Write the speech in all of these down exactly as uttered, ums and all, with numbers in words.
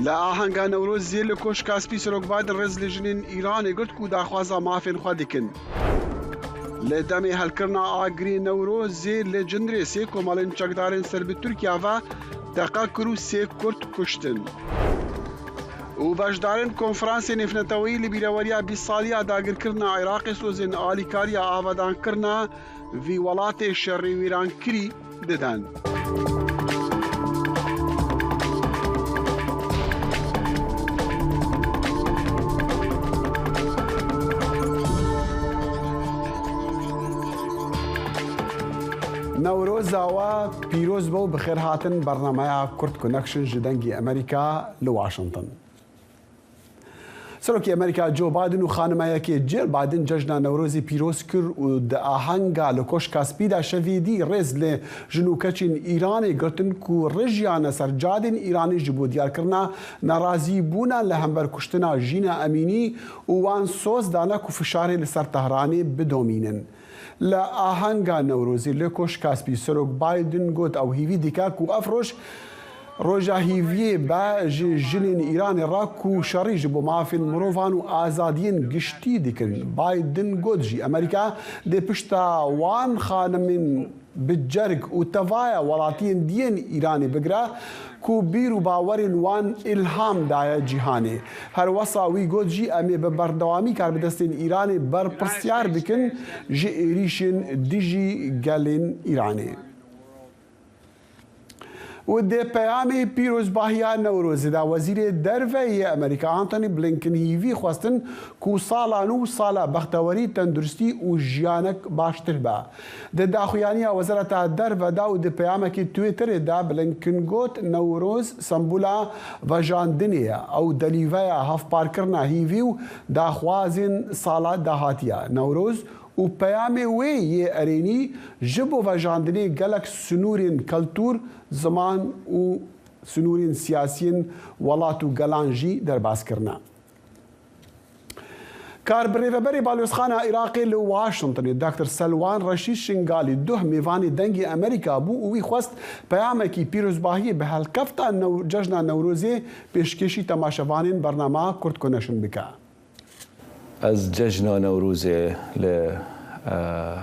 Li ahenga Newrozê li Koşka Spî Serok Biden rêz li jinên Îranê girt ku daxwaza mafên xwe dikin. Li demê helkirina agirê Newrozê li Cindirêsê komelên çekdarên ser bi Tirkiya ve teqe kir û sê Kurd kuştin. Û beşdarên konferansê nêvneteweyî li bîreweriya bîst saliya dagirkirina Iraqê sozên alîkariya avadankirina vî welatê şerê wîrankirî didin. Newroza we pîroz be û bi xêr hatin bernameya Kurd Connection ji Dengê Amerîka li Washington. Serokê Amerîka Joe Biden û xanima yekê Jill Biden cejna Newrozê pîroz kir û di ahenga li Koşka Spî de şevê dî rêz li jin û keçên Îranê girtin ku rijiyane ser cadên Îranê ji bo diyarkirina nerazîbûna li hember kuştina Jîna Emînî û wan soz dane ku fişarê li ser Tehranê bidomînin. Li ahenga Newrozê li Koşka Spî Serok Biden got ew hîvî dike ku ev roj roja hîviyê be ji jinên Îranê re ku şerî ji bo mafên mirovan û azadiyên giştî dikin. Biden got jî Amerîka dê pişta wan xanimên bi cerg û tevaya welatiyên diyên Îranê bigire ku bîr û bawerên wan îlham daye cîhanê. Her wesa wî got jî em ê bi berdewamî karbidestên Îranê berpirsyar bikin ji êrîşên dijî gelên Îranê. Û di peyamê pîrozbahiya Newrozê de Wezîrê Derve yê Amerîka Antony Blinken hîvî xwestin ku sala nû sala bextewerî, tenduristî û jiyanek baştir be. Di daxuyaniya Wezareta Derve de û di peyamekî Twitterê de Blinken got, Newroz sembûla vejandinê ye. Ew delîveya hevparkirina hîvî û daxwazên sala dahatiye. Newroz û peyamê wê yê erênî ji bo vejandinê gelek sinûrên keltûr, ziman û sinûrên siyasiyên welat û gelan jî derbas kirine. Karbirêveberê Balozxana Iraqê li Washingtonê Doktor Selwan Reşîd Şingalî duh mêvanê Dengê Amerîka bû û wî xwest peyamekî pîrozbahiyê bi helkefta New-, Cejna Newrozê pêşkêşî temaşevanên bernama Kurd Connection bike. Ez cejna Newrozê li, e,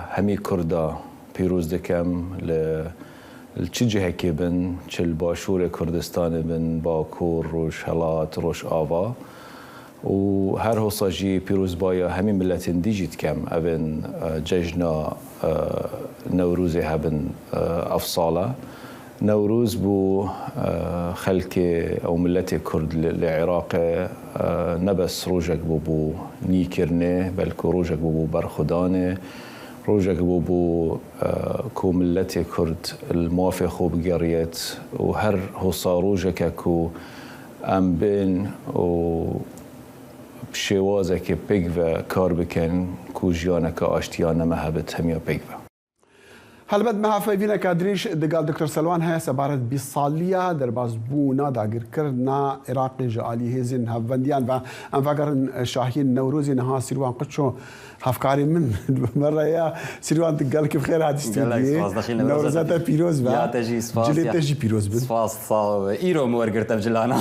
hemî Kurda pîroz dikim, li, li çi cihekê bin, çi li Başûrê Kurdistanê bin, Bakur, Rojhelat, Rojava û her hosa jî pîrozbaya hemî miletên dî jî dikim. Evên, e, cejna, e, Newrozê hebin, e, ev sal e. Newroz bû, e, xelkê ew miletê Kurd li, li Iraqê, e, ne bes rojek bû bû nîkirinê, belku rojek bû bû berxwedanê, rojek bû bû, e, ku miletê Kurd li mafê xwe bigeriyet û her hosa rojeke ku em bên û bi şêwazekê pêk ve kar bikin ku jiyaneke aştiya neme hebit hemiya pêk ve. Helbet me hevpeyvîneke dirêj digel Doktor Selwan heye sebaret bîst saliya derbasbûna dagirkirina Iraqê ji alî hêzên hevbendiyan ve. Em vegerin Şahiyên Newrozê niha Sîrwan Qiço hevkarê min bi me re ye. Sîrwan, tu gelkî bi xêr hatî Gelek stûdyoyê. Spas, dexîl Newroza Newroza te te pîroz be. Ya te jî spas, Cilê ya. Te jî pîroz bin. Spas, sağ ol. Îro min wergirt ev cilana.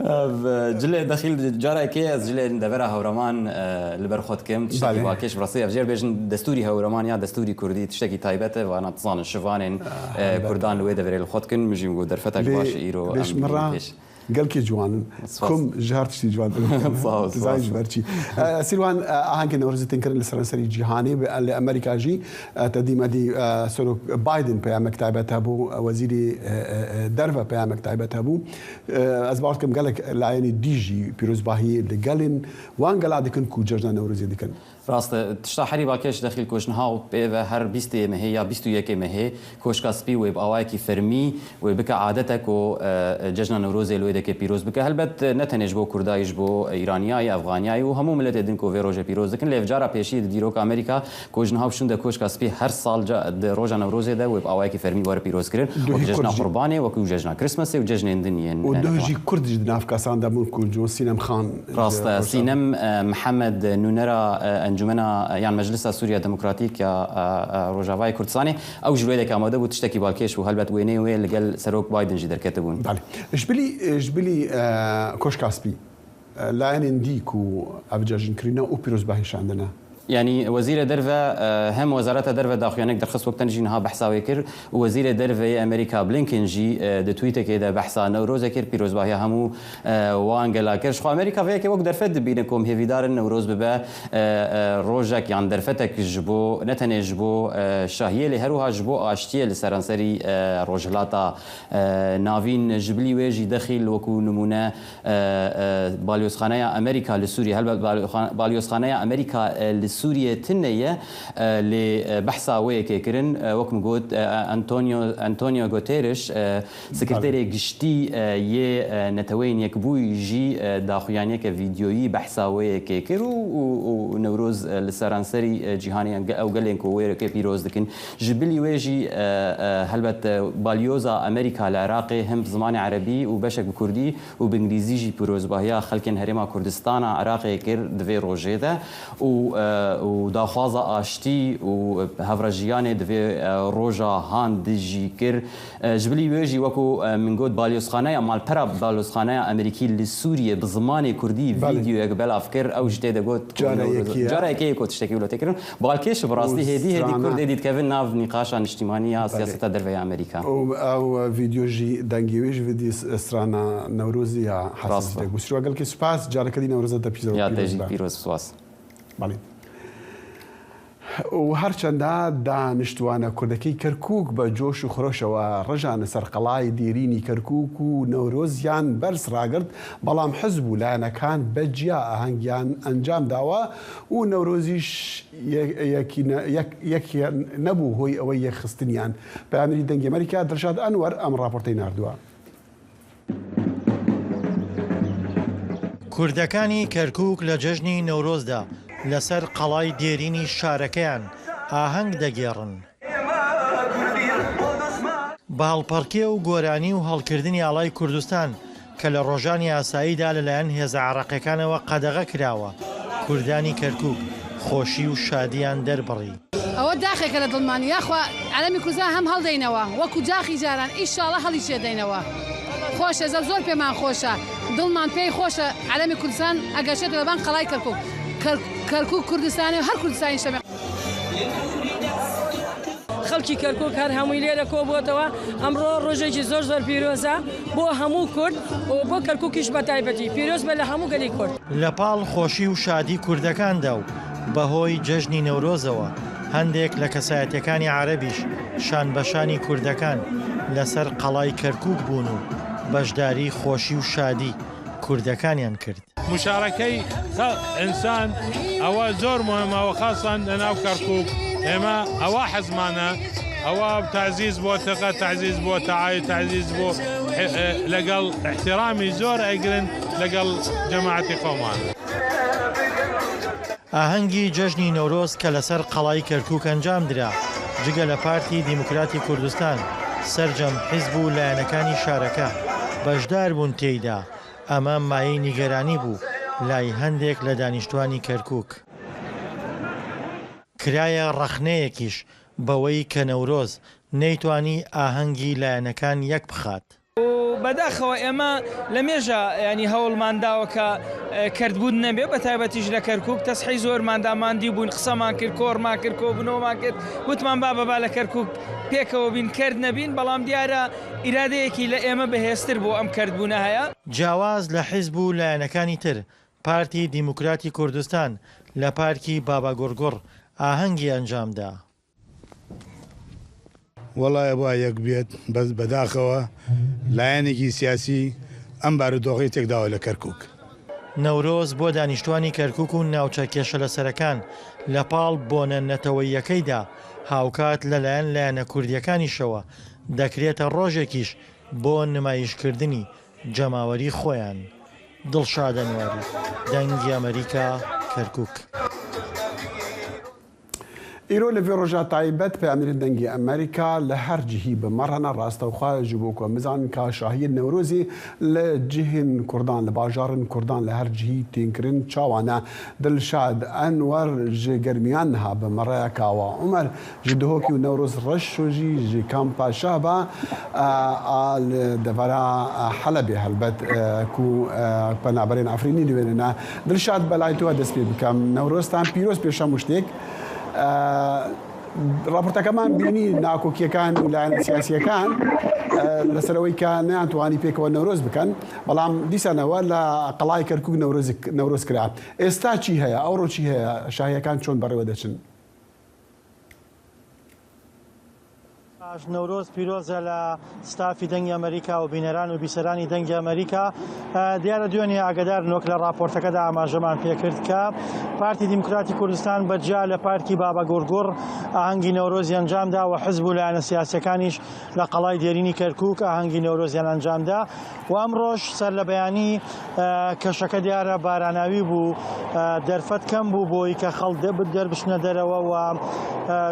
Ev, cilê dexîl carekê ez cilê devera Hewreman, e, li ber xwe dikim. Tiştekî Belê. Bakêş, bi rastî ev jê bêjin destûrî Hewreman ya destûrî Kurdî tiştekî taybet e. Vana dizanin şivanên, Ah, e, helbet. Kurdan li wê deverê li xwe dikin. Min jî got derfetek Lê baş e îro bêş em min ra pêş. Gelkî ciwan in. Spas. Kum ji her tiştî ciwan in. Sağ ol, Tu zanî spas. Ji ber çî. E, Sîrwan, e, ahengê Newrozê tên kirin li seranserî cîhanê, bi, li Amerîka jî, e, te dî me dî, e, Serok Biden peyamek taybet hebû, e, Wezîrê, e, e, e, Derve peyamek taybet hebû. E, ez bawer dikim gelek layenî dî jî pîrozbahiyê li gel in. Wan gela dikin ku cejna Newrozê dikin. Rast e, tişta herî bakêş dexîl ku ji niha û pê ve her bîstê mehê ya bîst û yekê mehê Koşka Spî wê bi awayekî fermî wê bike adete ku, e, cejna Newrozê li wê dekê pîroz bike. Helbet, e, ne tenê ji bo Kurdayî, ji bo Îraniyayê, Efxaniyayê û hemû miletê din ku vê rojê pîroz dikin. Lê ev cara pêşî di dîroka Amerîka ku ji niha şûnde Koşka Spî her sal ca-, di roja Newrozê de wê bi awayekî fermî were pîrozkirin. Wek Cejna Kurbanê, wekî Cejna Krismasê û cejnên din yên, û e, duh jî Kurd jî di nav kesan de bûn ku ji bo Sînem Xan Rast e, Sînem, e, Mihemed nûnera, e, Encûmena, e, yan Meclisa Sûriya Demokratîk ya, e, e, Rojavayê Kurdistanê, ew ji wê dek amade bû, tiştekî balkêş bû. Helbet wêneyê wê li gel Serok Biden jî derketibûn. Belê. Ji bilî, ji bilî, e, Koşka Spî, e, layenên dî ku ev cejn kirîne û pîrozbahî şandine. Yanî Wezîrê Derve, e, hem Wezareta Derve daxuyaniyek derxist, wek te jî niha behsa wê kir, û Wezîrê Derve yê Amerîka Blinken jî, e, di twîtekê de behsa Newrozê kir, pîrozbahiya hemû, e, wan gela kir. Ji xwe Amerîka vê yekê wek derfet dibîne ku em hêvîdar in Newroz bibe, e, e, rojek yan derfetek ji bo, ne tenê ji bo, e, şahiyê, lê her wiha ji bo aştiyê li seranserî, e, Rojhilata, e, Navîn. Ji bilî wê jî dexîl, wekû nimûne, e, e, Balyozxaneya Amerîka li Sûriyê, helbet balyoxan-, Balyozxaneya Amerîka, e, li Sûriyê tune ye, e, lê, e, behsa wê yekê kirin, e, wek min got, e, Antonio, Antonio Guterres, e, Sekreterê Giştî, e, yê, e, Neteweyên Yekbûyî jî, e, daxuyaniyeke vîdyoyî behsa wê yekê kir û, û, û Newroz, e, li seranserî, e, cîhanê yan ge-, ew gelên ku wê yekê pîroz dikin. Ji bilî wê jî, e, e, helbet, e, balyoza Amerîka li Iraqê hem bi zimanê erebî û beşek bi kurdî û bi îngilîzî jî pîrozbahiya xelkên Herêma Kurdistana Iraqê kir di vê rojê de û, e, û daxwaza aştî û hevrejiyanê di vê, e, roja han di jî kir. E, ji bilî wê jî, wekû, e, min got, balyozxaneya, malpera balyozxaneya Amerîkî li Sûriyê bi zimanê kurdî Belê. vîdyoyek belav kir. Ew jî tê de got ku Cara Newroz, yekî ye. cara yekê ye ku tiştekî wilo tê kirin. Balkêş bi rastî Û hêdî hêdî strana Kurd êdî dikevin nav nîqaşa niştîmanî ya Belê. siyaseta derve ya Amerîka. Û ew vîdyo jî, dengê wê jî vîdyo strana Newrozî ya Rast be. Hesasîtek bû. Sirwa gelkî spas, careke dî Newroza te pîroz, Ya te pîroz jî be. pîroz, spas. Belê. û herçenda daniştwana Kurdekî Kerkûk bi coş û xroşewe rijan li ser qelayê dêrînî Kerkûk û Newroziyan berz ragirt, belam hizb û layenekan be ciya ahengiyan encam dawa û Newrozîş ye-, yekî ne-, yek, yek nebû hoy ewe yekxistiniyan. Peyamêrî Dengê Amerîka Dilşad Enwer em raporteyî narduwa. کوردەکانی کەرکووک لە جەژنی نەورۆزدا لەسەر قەڵای دێرینی شارەکەیان ئاهەنگ دەگێڕن. بە هەڵپەڕکێ و گۆرانی و هەڵکردنی ئاڵای کوردستان کە لە ڕۆژانی ئاساییدا لەلایەن هێزە عێراقیەکانەوە قەدەغە کراوە، کوردانی کەرکووک خۆشی و شادیان دەربڕی. ئەوە داخێکە لە دڵمان، یاخوا عەلەمی کوردستان هەم هەڵدەینەوە وەکو جاخی جاران، ئیشاڵڵا هەڵیشێدەینەوە. خۆشە، زە-، زۆر پێمان خۆشە، دڵمان پێی خۆشە عەلەمی کوردستان ئەگەشێتە لەبان قەڵای کەرکووک. کەر-، کەرکووک کوردستانە و هەر کوردستانی شەمێ. خەڵکی کەرکووک هەر هەمووی لێرە کۆبووەتەوە. ئەمڕۆ ڕۆژێکی زۆر زۆر پیرۆزە بۆ هەموو کورد و بۆ کەرکووکیش بە تایبەتی. پیرۆز بێ لە هەموو گەلی کورد. لە پاڵ خۆشی و شادی کوردەکاندا و بەهۆی جەژنی نەورۆزەوە، هەندێک لە کەسایەتیەکانی عەرەبیش شان بە شانی کوردەکان لەسەر قەڵای کەرکووک بوون و بەشداری خۆشی و شادی کوردەکانیان کرد. مشارەکەی خە-، ئینسان ئەوە زۆر مهمە و خاصەن لە ناو کەرکووک. ئێمە ئەوە حەزمانە، ئەوە تعزیز بۆ تەقە، تعزیز بۆ تەعای، تعزیز بۆ، ئێ، ئێ، لەگەڵ احترامی زۆر ئەگرن لەگەڵ جەماعەتی خۆمان. ئاهەنگی جەژنی نەورۆز کە لەسەر قەڵای کەرکووک ئەنجام درا، جگە لە پارتی دیموکراتی کوردستان، سەرجەم حیزب و لایەنەکانی شارەکە بەشدار بوون تێیدا. ئەمە مایەی نیگەرانی بوو لای هەندێک لە دانیشتوانی کەرکووک. کرایە ڕەخنەیەکیش بەوەی کە نەورۆز نەیتوانی ئاهەنگی لایەنەکان یەک بخات. و بەداخەوە ئێمە لە مێژە، یعنی، هەوڵمان داوە کە، ئە، کەرتبوون نەبێ، بە تایبەتیش لە کەرکووک تەسحی زۆرمان دا، ماندی بووین، قسەمان کرد، کۆڕمان کرد، کۆبوونەوەمان کرد، وتمان با بەبا لە کەرکووک پێکەوە بین، کەرت نەبین، بەڵام دیارە ئیرادەیەکی لە ئێمە بەهێزتر بۆ ئەم کەرتبوونە هەیە. جیاواز لە حیزب و لایەنەکانی تر، پارتی دیموکراتی کوردستان لە پارکی بابا گوڕگوڕ ئاهەنگی ئەنجامدا. وەڵای با یەک بێت، بەس بەداخەوە لایەنێکی سیاسی ئەم بارودۆخەی تێکداوە لە کەرکووک. نەورۆز بۆ دانیشتوانی کەرکووک و ناوچە کێشە لەسەرەکان لە پاڵ بۆنە نەتەوەییەکەیدا، هاوکات لەلایەن لایەنە کوردیەکانیشەوە دەکرێتە ڕۆژێکیش بۆ نمایشکردنی جەماوەری خۆیان. دڵشاد ئەنوەر، دەنگی ئەمریکا، کەرکووک. Îro li vê roja taybet peyamnêrên Dengê Amerîka li her cihî bi me re ne, rastewxwe ji bo ku em bizanin ka şahiyên Newrozê li cihên Kurdan, li bajarên Kurdan li her cihî tên kirin çawa ne. Dilşad Enwer ji germiyan niha bi me re ye, Kawa Umer ji Duhokê û Newroz Reşo jî ji kampa Şehba, e, a li devera, e, Helebê helbet, e, ku, e, penaberên Efrînî li wê ne. Dilşad, belayê te dest pê bikem. Newroztan pîroz pêşa muştêk. E, Raportekeman bînî nakokiyekên layena siyasiyekan, e, li ser ewê ke neyantuanî pêkve Newroz bikin, belam dîsa newe li Qelay Kerkûk Newroz, Newroz kira. Êsta çi heye? Ewro çi heye? Şahiyekan çond berê we deçin? Newroz pîroz e li ستافی دەنگی ئەمریکا و بینەران و بیسەرانی دەنگی ئەمریکا. دیارە دوێنێ ئاگادارن، وەک لە راپۆرتەکەدا ئاماژەمان پێکرد، کە پارتی دیموکراتی کوردستان بەجیا لە پارکی بابە گورگور ئاهەنگی نەورۆزی ئەنجامدا و حزب و لایەنە سیاسیەکانیش لە قەڵای دێرینی کەرکووک ئاهەنگی نەورۆزیان ئەنجامدا و ئەمڕۆش سەر لە بەیانی کەشەکە دیارە باراناوی بوو، دەرفەت کەم بوو بۆی کە خەڵک دەربچنە دەرەوە و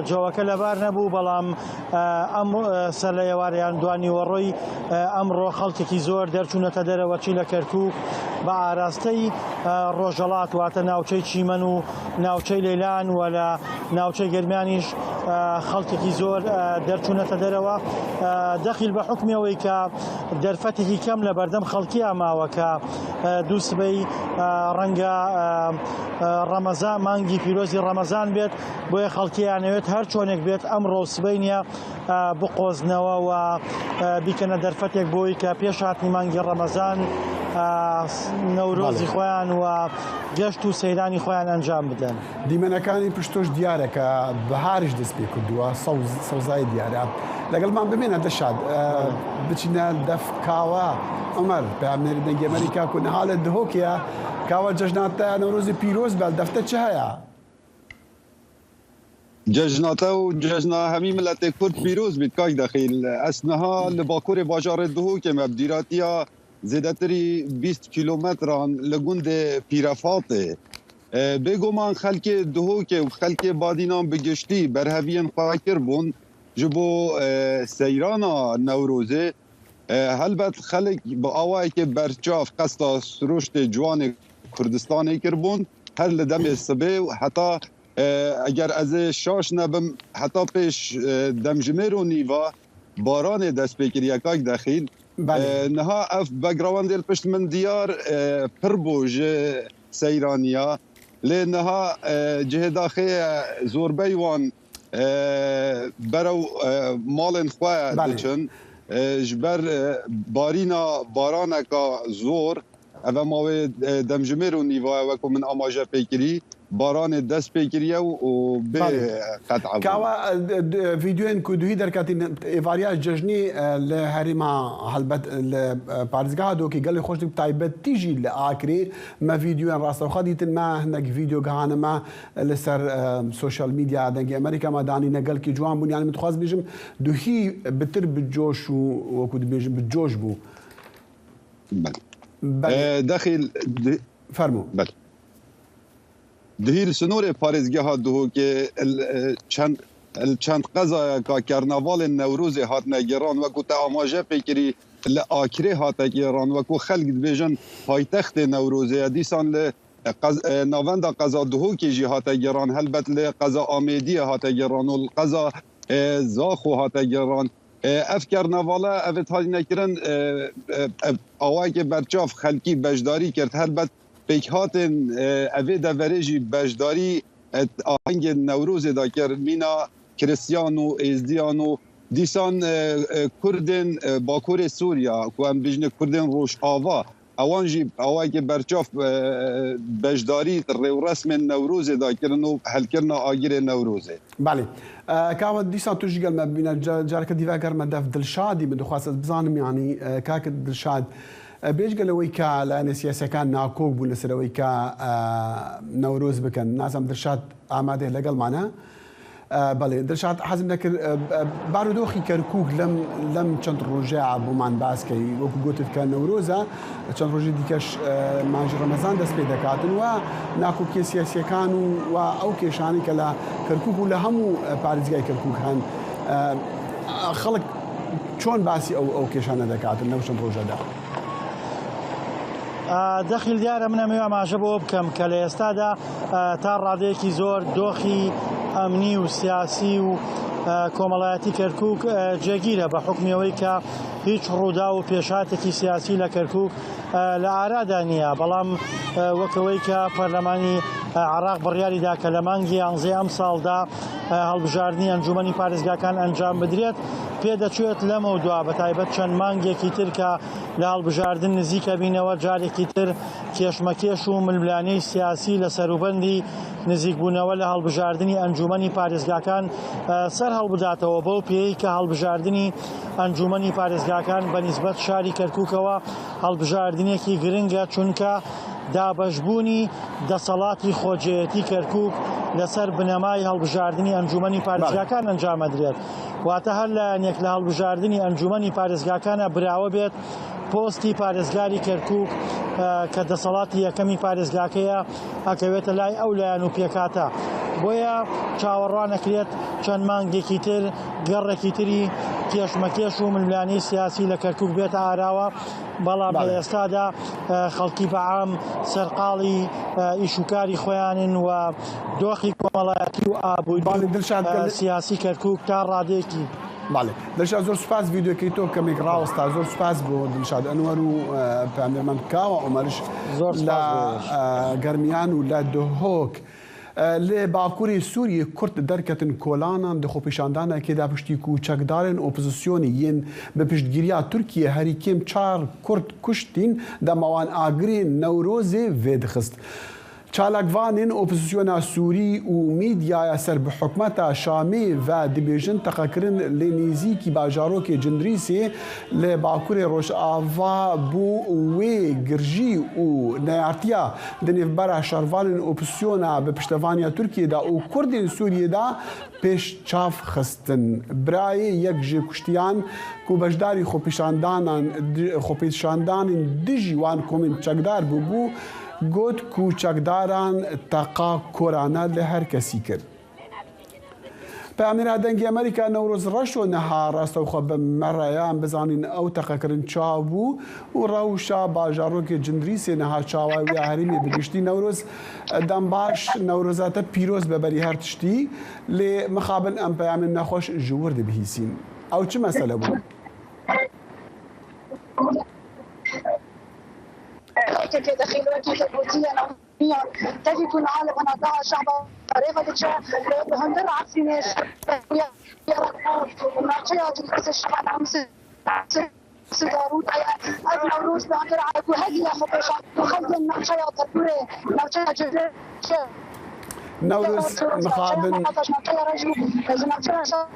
جەوەکە لەبار نەبوو، بەڵام ئەم سەر لە ئێوارەیان دوانیوەڕۆی ئەمڕۆ خەڵکێکی زۆر دەرچوونەتە دەرەوە، چی لە کەرکووک بە ئاراستەی ڕۆژەڵات، واتە ناوچەی چیمەن و ناوچەی لەیلان و لە ناوچەی گەرمیانیش خەڵکێکی زۆر دەرچوونەتە دەرەوە. دەخیل بە حکمی ئەوەی کە دەرفەتێکی کەم لە بەردەم خەڵکییا ماوە کە دوو سبەی ڕەنگە ڕەمەزان، مانگی پیرۆزی ڕەمەزان بێت، بۆیە خەڵکیان ئەوێت هەر چۆنێک بێت ئەمڕۆ سبەی نیە بقۆزنەوە و بیکەنە دەرفەتێک بۆی کە پێش هاتنی مانگی ڕەمەزان نەورۆزی خۆیان و گەشت و سەیرانی خۆیان ئەنجام بدەن. دیمەنەکانی پشتۆش دیارە کە بەهاریش دەست پێ کردووە، سەوز، سەوزایی دیارە. لەگەڵمان بمێنە دەشاد، بچینە دەف کاوە. عومەر، پەیامنێری دەنگی ئەمریکا، کو نەها لە دهۆکەیە، کاوە جەژناتە نەورۆزی پیرۆز بە، دەفتە چ هەیە؟ Cejna te û cejna hemî miletê Kurd pîroz bît, kak Dexîl. Ez niha li bakurê bajarê Duhokê me, bi dîratiya zêdetirî bîst kîlometran li gundê Pîrefatê. E, bêguman xelkê Duhokê û xelkê Badînan bi giştî berheviyên xwe kirbûn ji bo, e, seyrana Newrozê. E, helbet xelk bi awayekê berçav qesta siruştê ciwanê Kurdistanê kirbûn, her li demê sibê û heta, e, eger ez ê şaş nebim, heta pêş, e, demjimêr û nîva baranê dest pê kiriye, kak Dexîl. Belê. E, niha ev backgroundê li pişt min diyar, e, pir bû ji seyraniya. Lê niha, e, cihê daxê ye, zorbey wan e, berew, e, malên xwe Belê. diçin. E, ji ber, e, barîna baraneka zor, ev ema wê, e, demjimêr û nîva ye, wek ku min amaje pê kirî, baranê dest pê kiriye û, û bê Belê. qet'a bû. Kawa, e, d-, d-, vîdeoyên ku duhî derketîn êvariya cejnî, e, li herêma helbet li, e, parêzgeha Dokê gelê xweş dibî, taybetî jî li Akrê me vîdeoyan rastewxwe dîtin, me hinek vîdeo gihane me. Li ser, e, sosyal medya Dengê Amerîka me danîne, gelkî ciwan bûn. Yanî min dixwaz bêjim, duhî bitir bi coş û, wekû dibêjin, bi coş bû. Belê. Belê. E, Dexîl, di- Fermo. Belê. Duhî li sinorê parêzgeha Duhokê, il, e, çend, il çend qezayeka kernavalên Newrozê hatine gêran, wekû te amaje pê kirî, li Akrê hate gêran, wekû xelk dibêjin paytextê Newrozê ye. Dîsan li qez-, e, navenda qeza Duhokê jî hate gêran, helbet li qeza Amêdiyê hate gêran û li qeza, e, Zaxo hate gêran. E, ev kernavala, ev ê hatine kirin, e, e, e, awayekê berçav xelkî beşdarî kir. Helbet pêkhatên, e, evê deverê jî beşdarî, e, ahengên Newrozê de kir. Mîna Kristiyan û Êzdiyan û dîsan, e, e, Kurdên, e, Bakurê Sûriya, ku em bijne Kurdên Rojava, ewan jî awayekê berçav, e, beşdarî rêwresmên Newrozê de kirin û helkirina agirê Newrozê. Belê. E, Kawa, dîsa tu jî gel me bibîne. Ca-, careke dî vegerme def Dilşadî, min dixwest ez bizanim, yanî, e, kak Dilşad, e, bêjgele wê ka layene siyasekan nakok bûn li ser wê ka, e, Newroz bikin. Nazem Dilşad Amedê legel mane. ئە، بەڵێ، دڵشاد، حەزم دەکرد، ئە، ئە، بارودۆخی کەرکووک لەم، لەم چەند ڕۆژەیە بۆمان باس کەی. وەکو گوتت کە نەورۆزە، چەند ڕۆژی دیکەش، ئە، مانگی ڕەمەزان دەست پێ دەکاتن و ناکۆکیە سیاسیەکان و، و ئەو کێشانەی کە لە کەرکووک و لە هەموو، ئە، پارێزگای کەرکووک هەن. ئە، خەڵک چۆن باسی ئەو، ئەو کێشانە دەکاتن لەو چەند ڕۆژەدا؟ ئە، دەخیل دیارە، من ئەمەوێ ئاماژە بۆ بکەم کە لە ئێستادا، ئە، تا ڕادەیەکی زۆر دۆخی ئەمنی و سیاسی و، ئە، کۆمەڵایەتی کەرکووک، ئە، جێگیرە بە حکمی ئەوەی کە هیچ ڕوودا و پێشاتێکی سیاسی لە کەرکووک، ئە، لە ئارادا نییە. بەڵام، ئە، وەکەوەی کە پەرلەمانی، ئە، عێراق بڕیاریدا کە لە مانگی یانزەی ئەم ساڵدا، ئە، هەڵبژاردنی ئەنجومەنی پارێزگاکان ئەنجام بدرێت، پێ دەچێت لەمە و دوا، بە تایبەت چەند مانگێکی تر کە لە هەڵبژاردن نزیکە بینەوە، جارێکی تر کێشمەکێش و ململانەی سیاسی لە سەروبەندی نزیکبوونەوە لە هەڵبژاردنی ئەنجومەنی پارێزگاکان، ئە، سەر هەڵبداتەوە، بەو پێی کە هەڵبژاردنی ئەنجومەنی پارێزگاکان بە نیسبەت شاری کەرکووکەوە هەڵبژاردنێکی گرنگە، چونکە دابەشبوونی دەسەڵاتی خۆجێیەتی کەرکووک لەسەر بنەمای هەڵبژاردنی ئەنجومەنی پارێزگاکان ئەنجام ئەدرێت. واتە هەر لایەنێک لە هەڵبژاردنی ئەنجومەنی پارێزگاکانە براوە بێت، پۆستی پارێزگاری کەرکووک، ئە، کە دەسەڵاتی یەکەمی پارێزگاکەیە، ئەکەوێتە لای ئەو لایەن و پێکاتە. بۆیە چاوەڕوانەکرێت چەند مانگێکی تر گەڕێکی تری کێشمەکێش و ململانەی سیاسی لە کەرکووک بێتە ئاراوە. بەڵام لە بەڵێ. ئێستادا، ئە، خەڵکی بەعام سەرقاڵی، ئە، ئیشوکاری خۆیانن و دۆخی کۆمەڵایەتی و ئابووری، بەڵێ، دڵشاد، ئە، گەل- سیاسی کەرکووک تا ڕادەیەکی. بەڵێ. دڵشاد، زۆر سوپاس، ڤیدیۆکەی تۆ کەمێک ڕاوەستا. زۆر سوپاس بۆ دڵشاد ئەنوەر و، ئە، پامێرمان کاوە عومەرش زۆر سوپاس لە، بۆ ئێوەش. ئە، گەرمیان و لە دهۆک. ئە، لە باکووری سووریە کورد دەرکەتن کۆلانان دە خۆپیشاندانەکێدا پشتی کوچەکدارن ئۆپۆزیسیۆنی یین بە پشتگیرییا تورکیە هەریکێم چار کورد کوشتین دەماوان ئاگرێ نەورۆزێ vê dixist. چالاکڤانên ئۆپۆزیسیۆنا سووری و میدیایا سەر بە حکومەتا شامێ ڤە دبێژن تەقەکردن لە نێزیکی باژارۆکێ جندریسێ لە باکوورێ ڕۆژئاڤا بوو وێ گرژی و نەیارتیا دنێڤبەرا شەڕڤانên ئۆپۆزیسیۆنا بە پشتەڤانیا تورکیەدا و کوردên سووریەدا پێش چاڤ خستن. برایێ یەک ژێ کوشتیان کو بەشداری خۆپیشاندانان، خۆپیشاندانên دژی وان کۆمێن چەکدار بووبوو، گوت کو چەکداران تەقا کۆرانە لە هەر کەسی کرد. پەیامنێرا دەنگی ئەمریکا نەورۆز ڕەشۆ نەها ڕاستەوخۆ بە مەڕەیان بزانین ئەو تەقەکردن چاو بوو و ڕەوشا باژارۆکێ جندریسێ نەها چاوای ویا هەریمێ بگشتی نەورۆز دەم باش نەورۆزاتە پیرۆز بە بەری هەر تشتی لێ مخابن ئەم پەیامێ نەخۆش ژوور دبهیسین. ئەو چ مەسەلە بوو؟ Tevî ku niha li binata şehba rê ve diçe, li hundir Efrînê ya navçeya Cizîrê şehba Namsê Sidarûn heye. Ev Newroz bi hundir Ereb û hediye xwe pêşan ku xelkên navçeya Derdûrê, navçeya Cizîrê, Newroz mixabin. Navçeya Rejû, ji navçeya Şa-,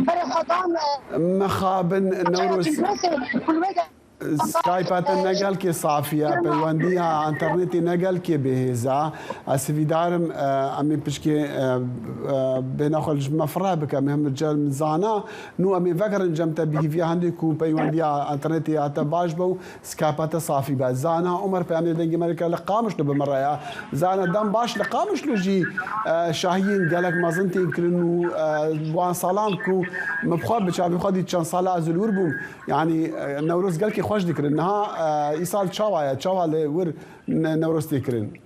berê xwe dan, e, Mixabin navçeya Newroz. Cizîrê ku li wê de Skype te ne gelkê safî ye, peywendiya înternetê ne gelkê bêhêz e. Ez hêvîdar im, e, em ê piçkê, e, e, bêhna xwe li me fireh bike, em ê him li cem zana. Nû em ê vegerin cem te bi hêviya hindê ku peywendiya înternetê ya te baş be û Skype te safî be. Zana Omer peyamê dengê me dike li Qamişlo bi min re ye. Zana dem baş li Qamişlo jî, e, şahiyên gelek mezin tên kirin û, e, wan salan ku min bi xwe bi çavê xwe dît çend sala ez li wir bûm. Yanî, e, Newroz gelkî xweş dikirin. Niha, e, îsal çawa ye? Çawa li wir ne-, Newroz tê kirin?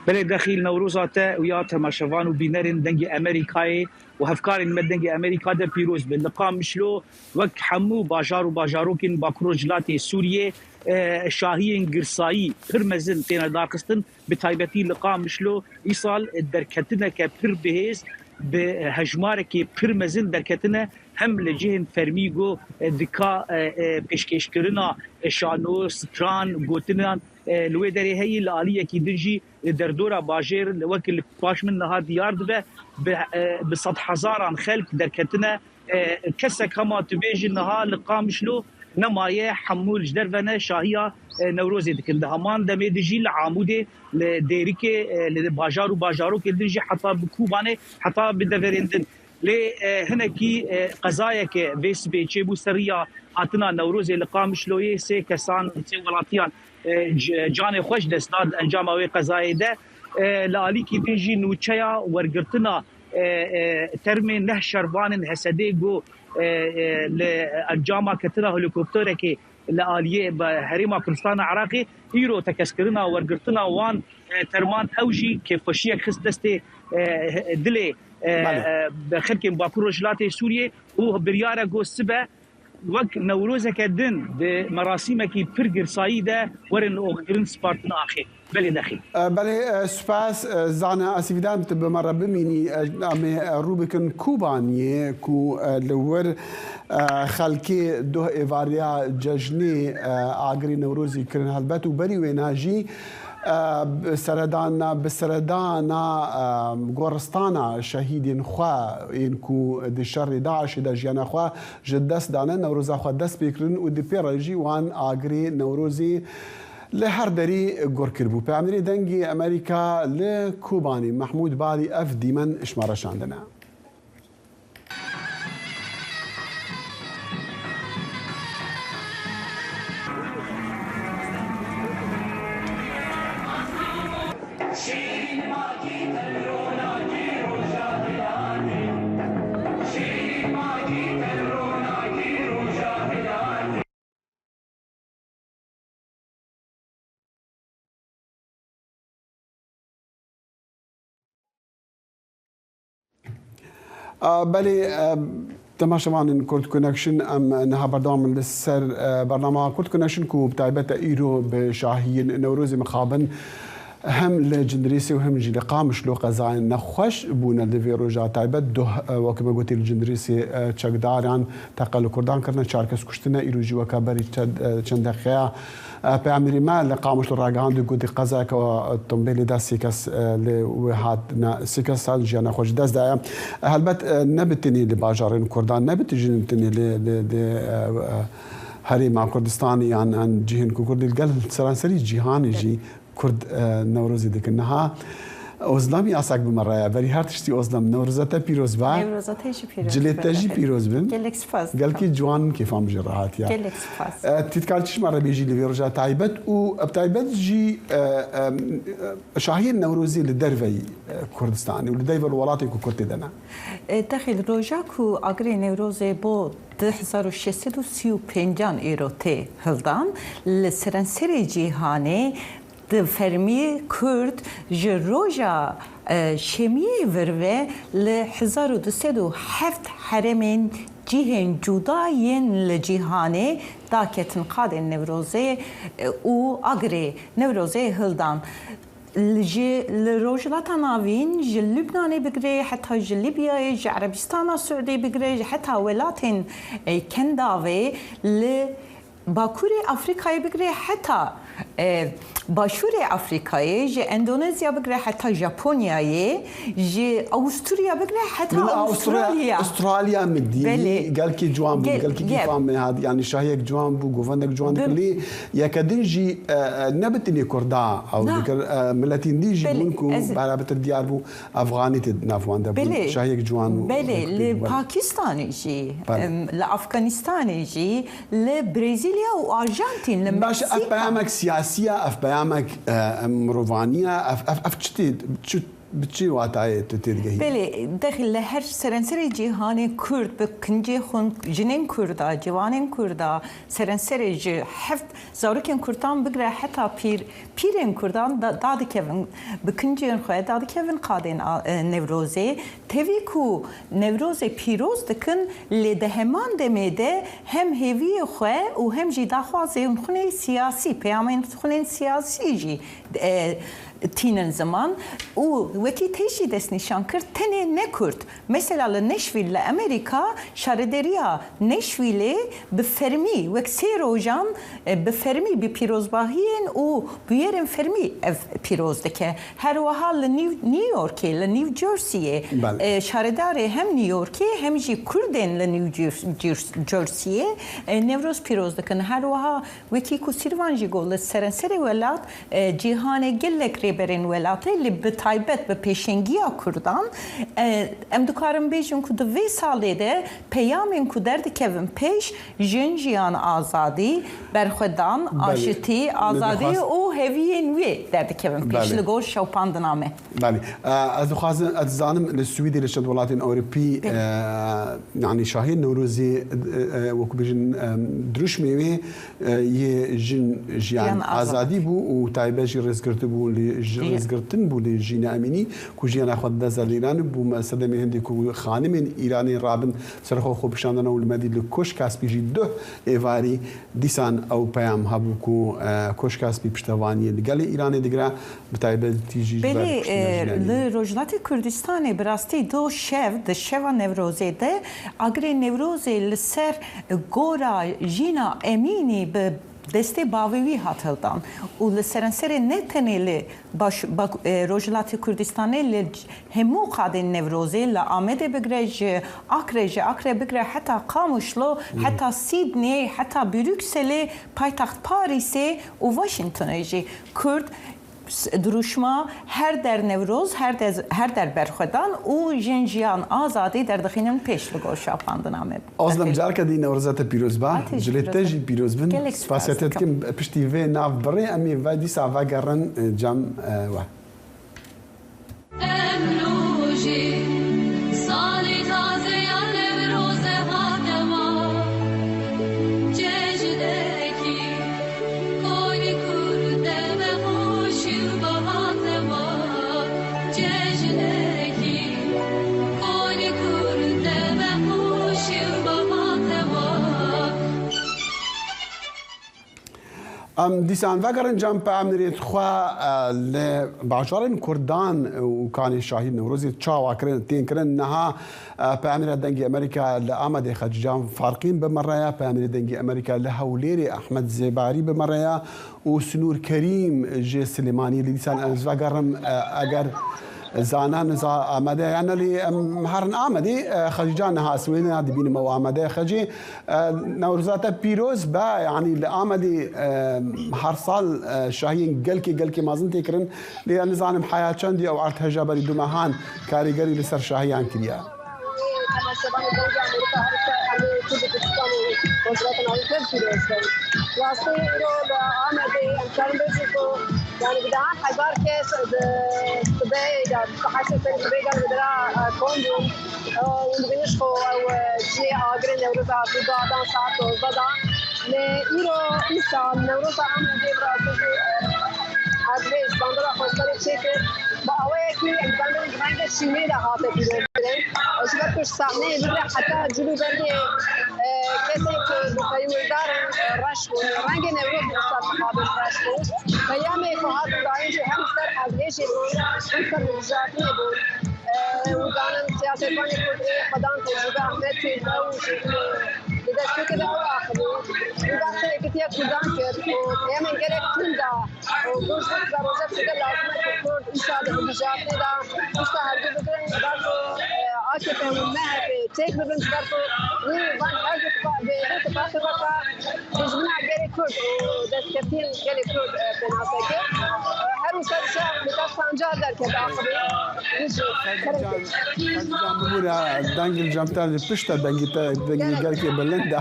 Belê Dexîl, Newroza te û ya temaşevan û bînerên Dengê Amerîkayê û hevkarên me Dengê Amerîka de pîroz be. Li Qamişlo wek hemû bajar û bajarokên Bakur Rojhilatê Sûriyê, e, şahiyên girsayî pir mezin têne darxistin. Bi taybetî li Qamişlo îsal derketineke pir bihêz bi hejmarekê pir mezin derketine, hem li cihên fermî ku dika, e, e, pêşkêşkirina şano, stran, gotinan, e, li wê derê heye, li aliyekî din jî li derdora bajêr, wek li paş min niha diyar dibe, bi, e, bi sedhezaran xelk derketine, e, kesek hema tu bêjî niha li Qamişlo nemaye hemû ji derve ne şahiya, e, Newrozê dikin. Di heman demê de jî li Amûdê, li Dêrikê, e, li bajar û bajarokên din jî heta bi Kobanê, heta bi deverên din. Lê, e, hinekî, e, qezayeke vê sibê çêbû ser riya hatina Newrozê li Qamişloyê sê kesan, sê welatiyan, e, c-, canê xwe ji dest da di encama wê qezayê de. E, li alîkî din jî nûçeya wergirtina, e, e, termê neh şervanên Hesedê ku, e, e, li encama ketina helîkopterekê li aliyê be-, herêma Kurdistana Iraqê, îro tekeskirina wergirtina wan, e, terman ew jî kêfxweşiyek xist destê, e, dilê, e, Belê. e, be xelkên Bakur Rojhilatê Sûriyê û biryare ku sibe wek Newrozeke din di merasîmekî pir girsayî de werin oxkirin spartin axê. Belê nexî. E, belê, e, spas, e, Zana, ez hîvîdar im tu bi me re bimînî, e, em ê, e, rû bikin Kobaniyê ku, e, li wir, e, xelkê doh êvariya cejnê, e, agirê Newrozî kirin helbet û berî wêna jî, e, bi seredana, bi seredana, e, goristana şehîdên xwe yên ku di şerê DAIŞê de jiyana xwe ji dest dane, Newroza xwe dest pê kirin û di pê re jî wan agirê Newrozê li her derî gur kiribû. Peyamnêrê Dengê Amerîka li Kobanê Mehmûd Balî ev dîmen ji me re şandine. A, belê, e, temaşevanên Kurd Connection, em niha berdewam in li ser, e, bernama Kurd Connection ku bi taybet e îro bi şahiyên Newrozê mixabin hem li Cindirêsê û hem jî li Qamişlo qezayên nexweş bûne li vê roja taybet. Doh, e, wekî me gotî li Cindirêsê, e, çekdaran teqe li Kurdan kirine, çar kes kuştine, îro jî weke berî çend, e, çend deqeya, e, peyamnêrê me li Qamişlo ragihandî ku di qezayeke, e, tombêlê de sê kes, e, li wê hatine, sê kes hat jiyana xwe ji dest daye. E, helbet, e, ne bi tenê li bajarên Kurdan, ne bi tenê li, li, li, e, e, Herêma Kurdistanê yan, yan cihên ku Kurd li gel seranserî cîhanê jî Kurd, e, Newrozê dikin. Niha Ozlem Yasak bi me re ye. Berî her tiştî Ozlem, Newroza te pîroz be. Newroza te jî pîroz be. Cilê te jî pîroz bin. Gelek spas dikim. Gelkî ciwan, kêfa min jê re hatiye. Gelek spas. E, tu dikar çi ji me re bêjî li vê roja taybet û bi taybet jî, e, e, şahiyên Newrozê li derveyî, e, Kurdistanê û li derveyî welatên ku Kurd tê de ne? E, Dexîl, roja ku agirê Newrozê bo di hezar û şeş sed û sî û pêncan îro tê hildan, li seranserê cîhanê di fermî Kurd ji roja, e, şemiyê vir ve li hezar û du sed û heft herêmên cihên cuda yên li cîhanê daketin qadên Newrozê, e, û agirê Newrozê hildan. Li, ji, li Rojhilata Navîn, ji Lubnanê bigire, heta ji Lîbyayê, ji Erebistana Siûdê bigire, ji heta welatên, e, Kendavê, li Bakurê Afrîkayê bigire, heta, e, Başûrê Afrîkayê, ji Endonezya bigire, heta Japonyayê, ji Awusturya bigire, heta Min Awusturya, Awustralya. Australya min dî, Belê. Gelkî ciwan bû, Gel-, gelkî gel. Kêfa min hat, yanî şahiyek ciwan bû, govendek ciwan Bim- dikir. Lê yeke din jî, e, e, ne bi tenê Kurda ew Na. dikir, e, miletên dî jî Belê, bûn ku ez berabitir diyar bû, Efxanî tê di nav wan de bûn. Belê. Şahiyek ciwan û Belê, hikûkê li bû, belê. Pakistanê jî, Belê. em, li Afganistanê jî, li Brezîlya û Arjantîn, li Baş, ev Meksîka. Peyamek siyasî ye, ev peyamek, e, em, mirovaniye, ev, ev, ev çi tê, çi, bi çi watayê tu têdigehî? Belê, dexî li her seranserê cîhanê Kurd bi kincê xwe, jinên Kurda, ciwanên Kurda, seranserê ji heft zarokên Kurdan bigire heta pîr, pîrên Kurdan da, dadikevin, bi kincên xwe dadikevin qadên a, e, Newrozê. Tevî ku Newrozê pîroz dikin, lê di heman demê de hem hêviyê xwe û hem jî daxwazên xwe siyasî, peyamên xwe siyasî jî, e, tînin ziman û wekî te jî destnîşan kir, tenê ne Kurd. Mesela li Nashville li Amerîka, şarederiya Nashvilleê bi fermî, wek sê rojan, e, bi fermî bi pîrozbahiyên û bûyerên fermî ev pîroz dike. Her wiha li New, New Yorkê, li New Jerseyê, Belê. e, şaredarê hem New Yorkê hem jî Kurdên li New Jer-, Jer-, Jerseyê, e, Newroz pîroz dikin. Her wiha Wekî ku Sîrvan jî got, li serenserê welat, e, cîhanê gelek rêberên welatê, lê bi taybet bi pêşengiya Kurdan, e, em dikarin bêjin ku di vê salê de peyamên ku derdikevin pêş, jin, jiyan, azadî, berxwedan, Belê. aşitî, Li azadî dixwast- û heviyên wê derdikevin pêş Belê. li gor şewpandina me. Belê. E, ez dixwazim, ez dizanim li Swîdê, li çend welatên Ewropî, Belê. e, yanî şahiyên Newrozê, e, e, wekû bêjin, e, dirûşmê wê, e, yê jin, jiyan, Jiyan, azadî. azadî bû û taybet jî rêzgirtin bû lê ji, Jî- rêzgirtin bû lê jîna Emînî, ku jiyana xwe didest da li Îranê, bû me sedemê hindê ku xanimên Îranê rabin ser xwe xwe pişandana û li me dî li Koşk Kaspî jî duh êvarî dîsan ew peyam hebû ku, e, Koşk Kaspî piştevaniyê li gelê Îranê digire. Bi taybetî jî ji ber Belê, piştîna e, jîna li Rojhilatê Kurdistanê bi rastî do şev, di şeva Newrozê de, agirê Newrozê li ser gora Jîna Emînî bi destê bavê wî hat hildan û li serenserê ne tenê li baş, bak, e, Rojhilatê Kurdistanê li c-, hemû qadên Newrozê, li Amedê bigire, ji Akrê, ji Akrê bigire heta Qamişlo, Hmm. heta Sydney, heta Brükselê, paytaxt Parîsê û Washingtonê jî Kurd S-, dirûşma her der Newroz, her der, her der berxwedan û jin, jiyan, azadî derdixînin pêş li gor şapandina me. Ozlem, careke dî Newroza te pîroz ba. Ay, te jî Cilê te pîroz be. jî pîroz bin. Gelek spas Spasiya te dikim. dikim. Piştî vê navbirê em ê ve dîsa vegerin, e, cem, e, we. Em rojê salê tazeya Newroze hate ma. Cejnekî Kolî Kurd deve xweşî û bahate ma. Cejnekî Kolî Kurd deve xweşî û bahate ma. Em dîsan vegerin cem peyamnêrên xwe, e, li bajarên Kurdan û kanê şahî Newrozê çawa kirin, tên kirin. Niha, e, peyamnêra Dengê Amerîka li Amedê Xecîcan Farqîn bi me re ye, peyamnêrê Dengê Amerîka li Hewlêrê Ehmed Zêbarî bi me re ye û Sinûr Kerîm ji Silêmaniyê. Lê dîsan ez vegerim, e, eger Zana niza Amedê, yanî lê em herin Amedê, e, Xecîcan niha siwêne ya dibînim ew Amedê. Xecî, e, Newroza te pîroz be, yanî li Amedê, e, her sal, e, şahiyên gelkê, gelkê mezin tê kirin. Lê ez nizanim heya çendî ew erdheja berî du mehan karîgerî li ser şahiyan kiriye. Temaşevanê Dengê Amerîka, her ke em ê Kurd û Kurdistanê Rojhilatê Navîn tev pîroz bin. Rastî îro li Amedê em karin bêjin ku, yanî, bi dehan hezar kes di sibehê de, di saetê serê sibehê de li vê dera, e, kom bûn. E, hûn dibînin ji xwe ew, e, cihê agirê Newroz hatî guhdan saet dozdeh de. Lê îro, îsal, Newroza Amedê bi rastî jî, e, erdhej, bandora xweşdarî çêkir. Bi awayekî em dibînin rengê şînê de hate pîrozkirin. Ji ber ku ji sahneyê bigire heta cil û bergê, e, kesên ku peywirdarin, e, reş bûn. Rengê Newroz bi wisa dixabin reş bû. Peyamê ku hat dayîn jî hem ser erdhejê bû, hem ser hilbijartinê bû. E, û zanin siyasetvanê Kurd ê xwedan tecrûbe Ahmet Çêlme û li destpêkê de ew axivî. Û behsa yekîtiya Kurdan kir û peyamên gelek tund da. Û gund got, Zaroca Kurde lazim e ku Kurd îsal di hilbijartinê de pişta hergû bigirin, ji ber ku, e, A K P û M H P têk bibin, ji ber ku wî van her du tifa-, vê du tifaqê weke dijmina gelê Kurd û destkefiyên gelê Kurd, e, pênase kir. E, her wisa dişa Mîtat Sancar derket axivî. Wî jî kerem kir. Can bibûre, dengê li cem te, pişta dengê te, dengê Gelek. gelkê bilind e.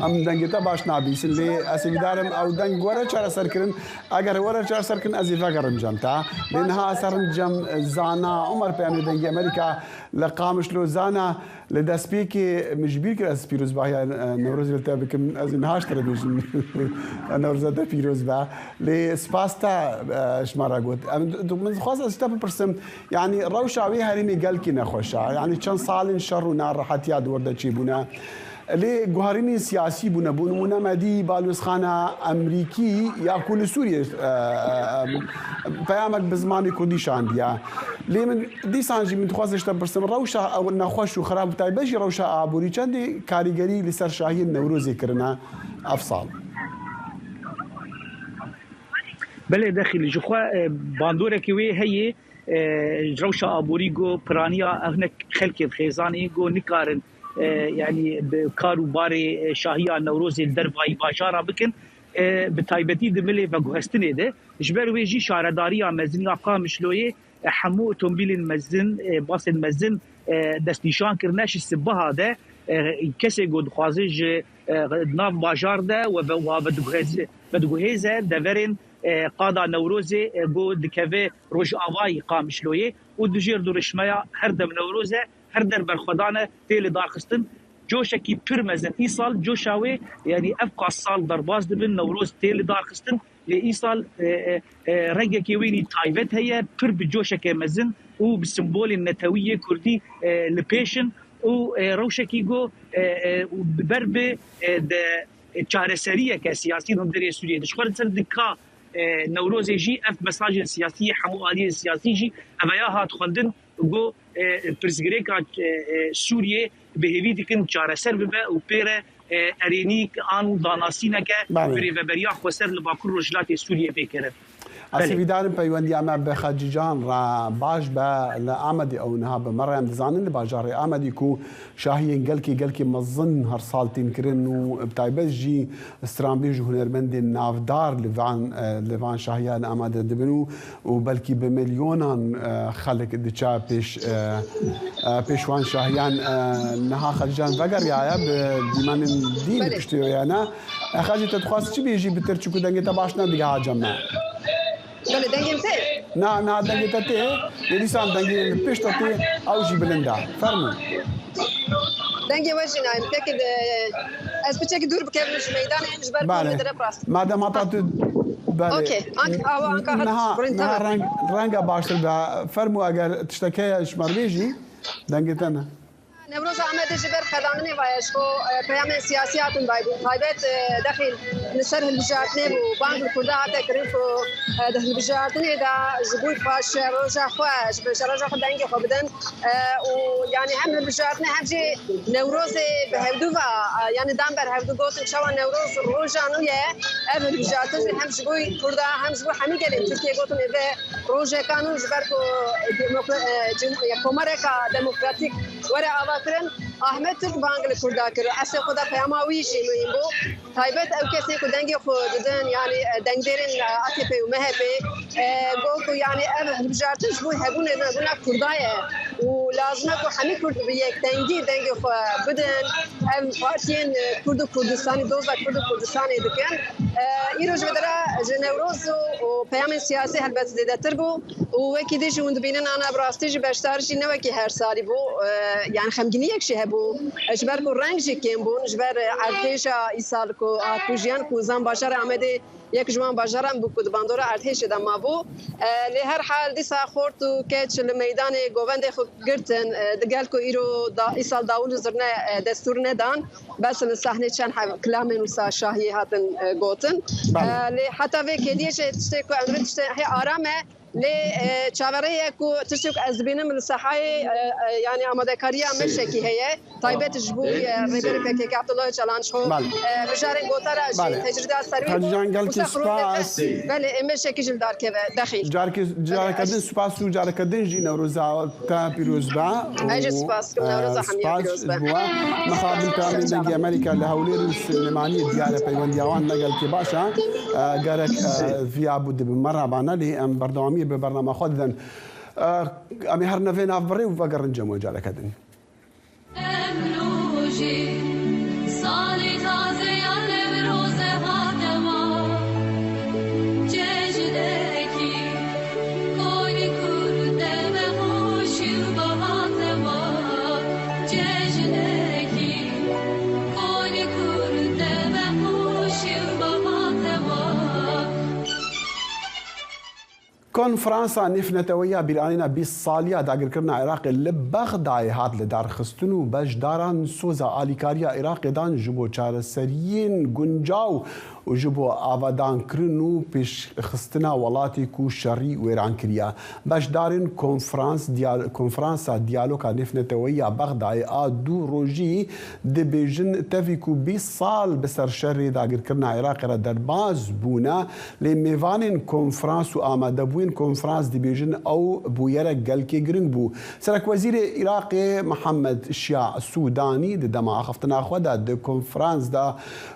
Em dengê te baş nabîsin. Lê ez hêvîdar im ew deng were çareserkirin. Eger were çareserkirin, ez ê vegerim cem te. Lê niha ez herim cem Zana Omer, peyamê Dengê Amerîka li Qamişlo. Zana, li destpêkê min ji bîr kir ez pîrozbahiya, e, Newrozê li te bikim. Ez ê niha ji te re bêjim. Newroza te pîroz be. Lê spas te, e, ji me re got. Em, min dixwest ez ji te bipirsim, yanî rewşa wê herêmê gelkî nexweş e. Yanî çend salên şer û narehetiya di wir de çêbûne. Lê guharînên siyasî bûne. Bo nimûne me dî balozxana Emerîkî ya ku li Sûriyê, e, e, e, peyamek bi zimanê kurdî şandiye. Lê min dîsan jî min dixwazim ji te bipirsim, rewşa ew nexweş û xirab, bi taybet jî rewşa aborî çendê karîgerî li ser şahiyên Newrozê kirine ev sal? Belê Dexîl, ji xwe, e, bandorekî wê heye, e, rewşa aborî ku piraniya hinek xelkê xêzanê ku nikarin, e, yanî bi kar û barê, e, şahiya Newrozê li dervayî bajara bikin, e, bi taybetî di milê veguhestinê de. Ji ber wê jî şaredariya mezin ya Qamişloyê, e, hemû otomobîlên mezin, e, basên mezin, e, destnîşan kirine. Ji sibeha de, e, kesê ku dixwaze ji, e, nav bajar de we ve-, wa vediguhêze, vediguhêze deverên, e, qada Newrozê, e, ku dikeve rojavayî Qamişloyê û dijêr dirûşmeya her dem Newroz e, her der berxwedan e, tê lidarxistin. Coşekî pir mezin îsal, coşa wê, yanî ev qas sal derbas dibin, Newroz tê lidarxistin. Lê îsal, e, e, e, rengekê wênî taybet heye, pir bi coşeke mezin û bi simbolên netewî yê kurdî, e, li pêş in û, e, rewşekî ku, e, e, û bi ber bi, e, de, e, çareseriyeke siyasî li hundirê Sûriyê de. Ji xwe li ser dika, e, Newrozê jî ev mesajên siyasî yê hemû aliyên siyasî jî eveya hat xwendin ku, e, pirsgirêka, e, e, Sûriyê bi hêvî dikin çareser bibe û pê re, e, erênîk an danasîneke Belê. birêveberiya xweser li Bakur Rojhilatê Sûriyê bê kirin. Ez Belê. hêvîdar im peywendiya me bi Xecîcan re baş be. Li Amedê ew niha bi me re, em dizanin li bajarê Amedê ku şahiyên gelkê, gelkê mezin her sal tên kirin û bi taybet jî stranbêj û hunermendên navdar li van, e, li van şahiyan amade dibin û, û belkî bi milyonan, e, xelk diçe pêş, e, e, pêş wan şahiyan, e, niha Xecîcan vegeriyaye bi dîmenên dî li Belê. piştê wê ye, ne? E, Xecî, te dixwest çi bêjî bi tir, çiku dengê te baş nedigeha cem me? Belê, dengê min tê? Na, na, dengê te tê. Lê dîsan dengê li pişt te tê, ew jî bilind e. Fermû. Dengê we jî nayê. Pekî de, ez piçekî dûr bikevim ji meydanê, ji ber ku Belê. min dire rast. Madem hata tu, belê. Okey. Ank-, awa anka hat Niha, burên niha tamam. reng, renga baştir be. Fermû, eger tiştek heye ji me re bêjî, dengê te ne. Newroza Amedê ji ber qedandinê ve ye, ji bo, e, peyamên siyasî hatin dayîn. Taybet, e, dexîl li ser hilbijartinê bû. Bang li Kurda hate kirin ku, e, di hilbijartinê de ji bo paşeroja xwe, ji paşeroja xwe dengê xwe bidin. E, û yanî hem hilbijartinê hem jî Newrozê bi hevdû ve, e, yanî dan ber hevdû gotin çawa Newroz roja nû ye. Ev hilbijartin jî hem ji bo Kurda hem ji bo hemî gelên Tirkiyê gotin êve rojeka nû ji ber ku demokra-, e, cim-, e, komareka demokratîk were avakirin. Ahmet Türk bang li Kurda kir. Eslê xwe de peyama wî jî muhîm bû. Taybet ew kesên ku dengê xwe didin, yanî, e, dengdêrên, e, A K P û M H P, e, got ku, yanî, ev hilbijartin ji bo hebûnê nebûna Kurda ye û lazim e ku hemî Kurd bi yektengî dengê xwe bidin. Em partiyên, e, Kurd û Kurdistanî, doza Kurd û Kurdistanê dikin. E, îro ji vê dera ji Newroz û, û peyamên siyasî helbet zêdetir bû. Û wekî dî jî hûn dibînin, ana bi rastî jî beşdar jî ne wekî her salî bû. E, yani xemgîniyek jî hebû. E, ji ber ku reng jî kêm bûn, ji ber, e, erdhêja îsal ku hatibû jiyan ku zan bajarê Amedê yek ji wan bajaran bû ku di bandora erdhêjê de mabû. E, lê her hal dîsa xort û keç li meydanê govendê xwe girtin. E, di gel ku îro da, îsal dawul û zirne, e, destûr nedan, bes li sahnê çend heb kilamên wisa şahiyê hatin, e, gotin. Belê. E, lê heta vê kêdiyê jî tiştê ku em dibin tiştê hê aram e. Lê, e, çaverê ye ku tiştê ku ez dibînim li sehayê, e, e, yanî amadekariya meşekî heye. Taybet ji bo, e, rêberê P K K Abdullah Öcalan ji xwe, Belê. e, mijarên gotara jî Belê. tecrîda serwî bû. Xecîcan, gelkî Wisa xirûn spas. Belê, ê meşekî jî li dar keve. Dexî. Carkê, careke din spas û careke din jî Newroza te pîroz be. Ez jî spas dikim, Newroza hemî pîroz be. Spas ji bo we. Mixabin peyamên Dengê Amerîka li Hewlêr û Silêmaniyê diyar e, peywendiya wan ne gelkî baş e. E, gerek, e, viya bû dibe me re bane, lê em berdewamiyê bi bernama xwe didin. E, em ê her navê navbirê û vegerin cem we careke din. Emrû jî salê taze ya Newroze hate ma. Cejnekî kolî kurdeme xweşî û bahate ma. Cejnekî kolî kurdeme xweşî û bahate ma. Konferansa Nêvneteweya bîranîna bîst saliya dagirkirina Iraqê li Bexdayê hat lidarxistin û beşdaran soza alîkariya Iraqê dan ji bo çareseriyên guncaw û ji bo avadankirin û pêşxistina welatê ku şerî wêran kiriye. Beşdarên konferans, diyal-, Konferansa Diyaloga Nêvneteweya Bexdayê a du rojî dibêjin, tevî ku bîst sal bi ser şerê dagirkirina Iraqê re derbas bûne, lê mêvanên konferans û amadebûyên konferans dibêjin ew bûyerek gelkê giring bû. Serekwezîrê Iraqê Mihemed Şia Sûdanî di dema axiftina xwe de di konferans de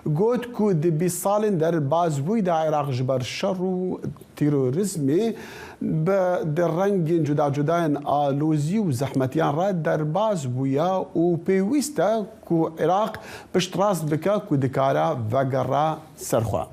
got ku di bîst salên derbasbûyî de Iraq ji ber şer û terorîzmê bi, di rengên cuda cuda yên alozî û zehmetiyan re derbas bûye û pêwîst e ku Iraq piştrast bike ku dikare vegere ser xwe.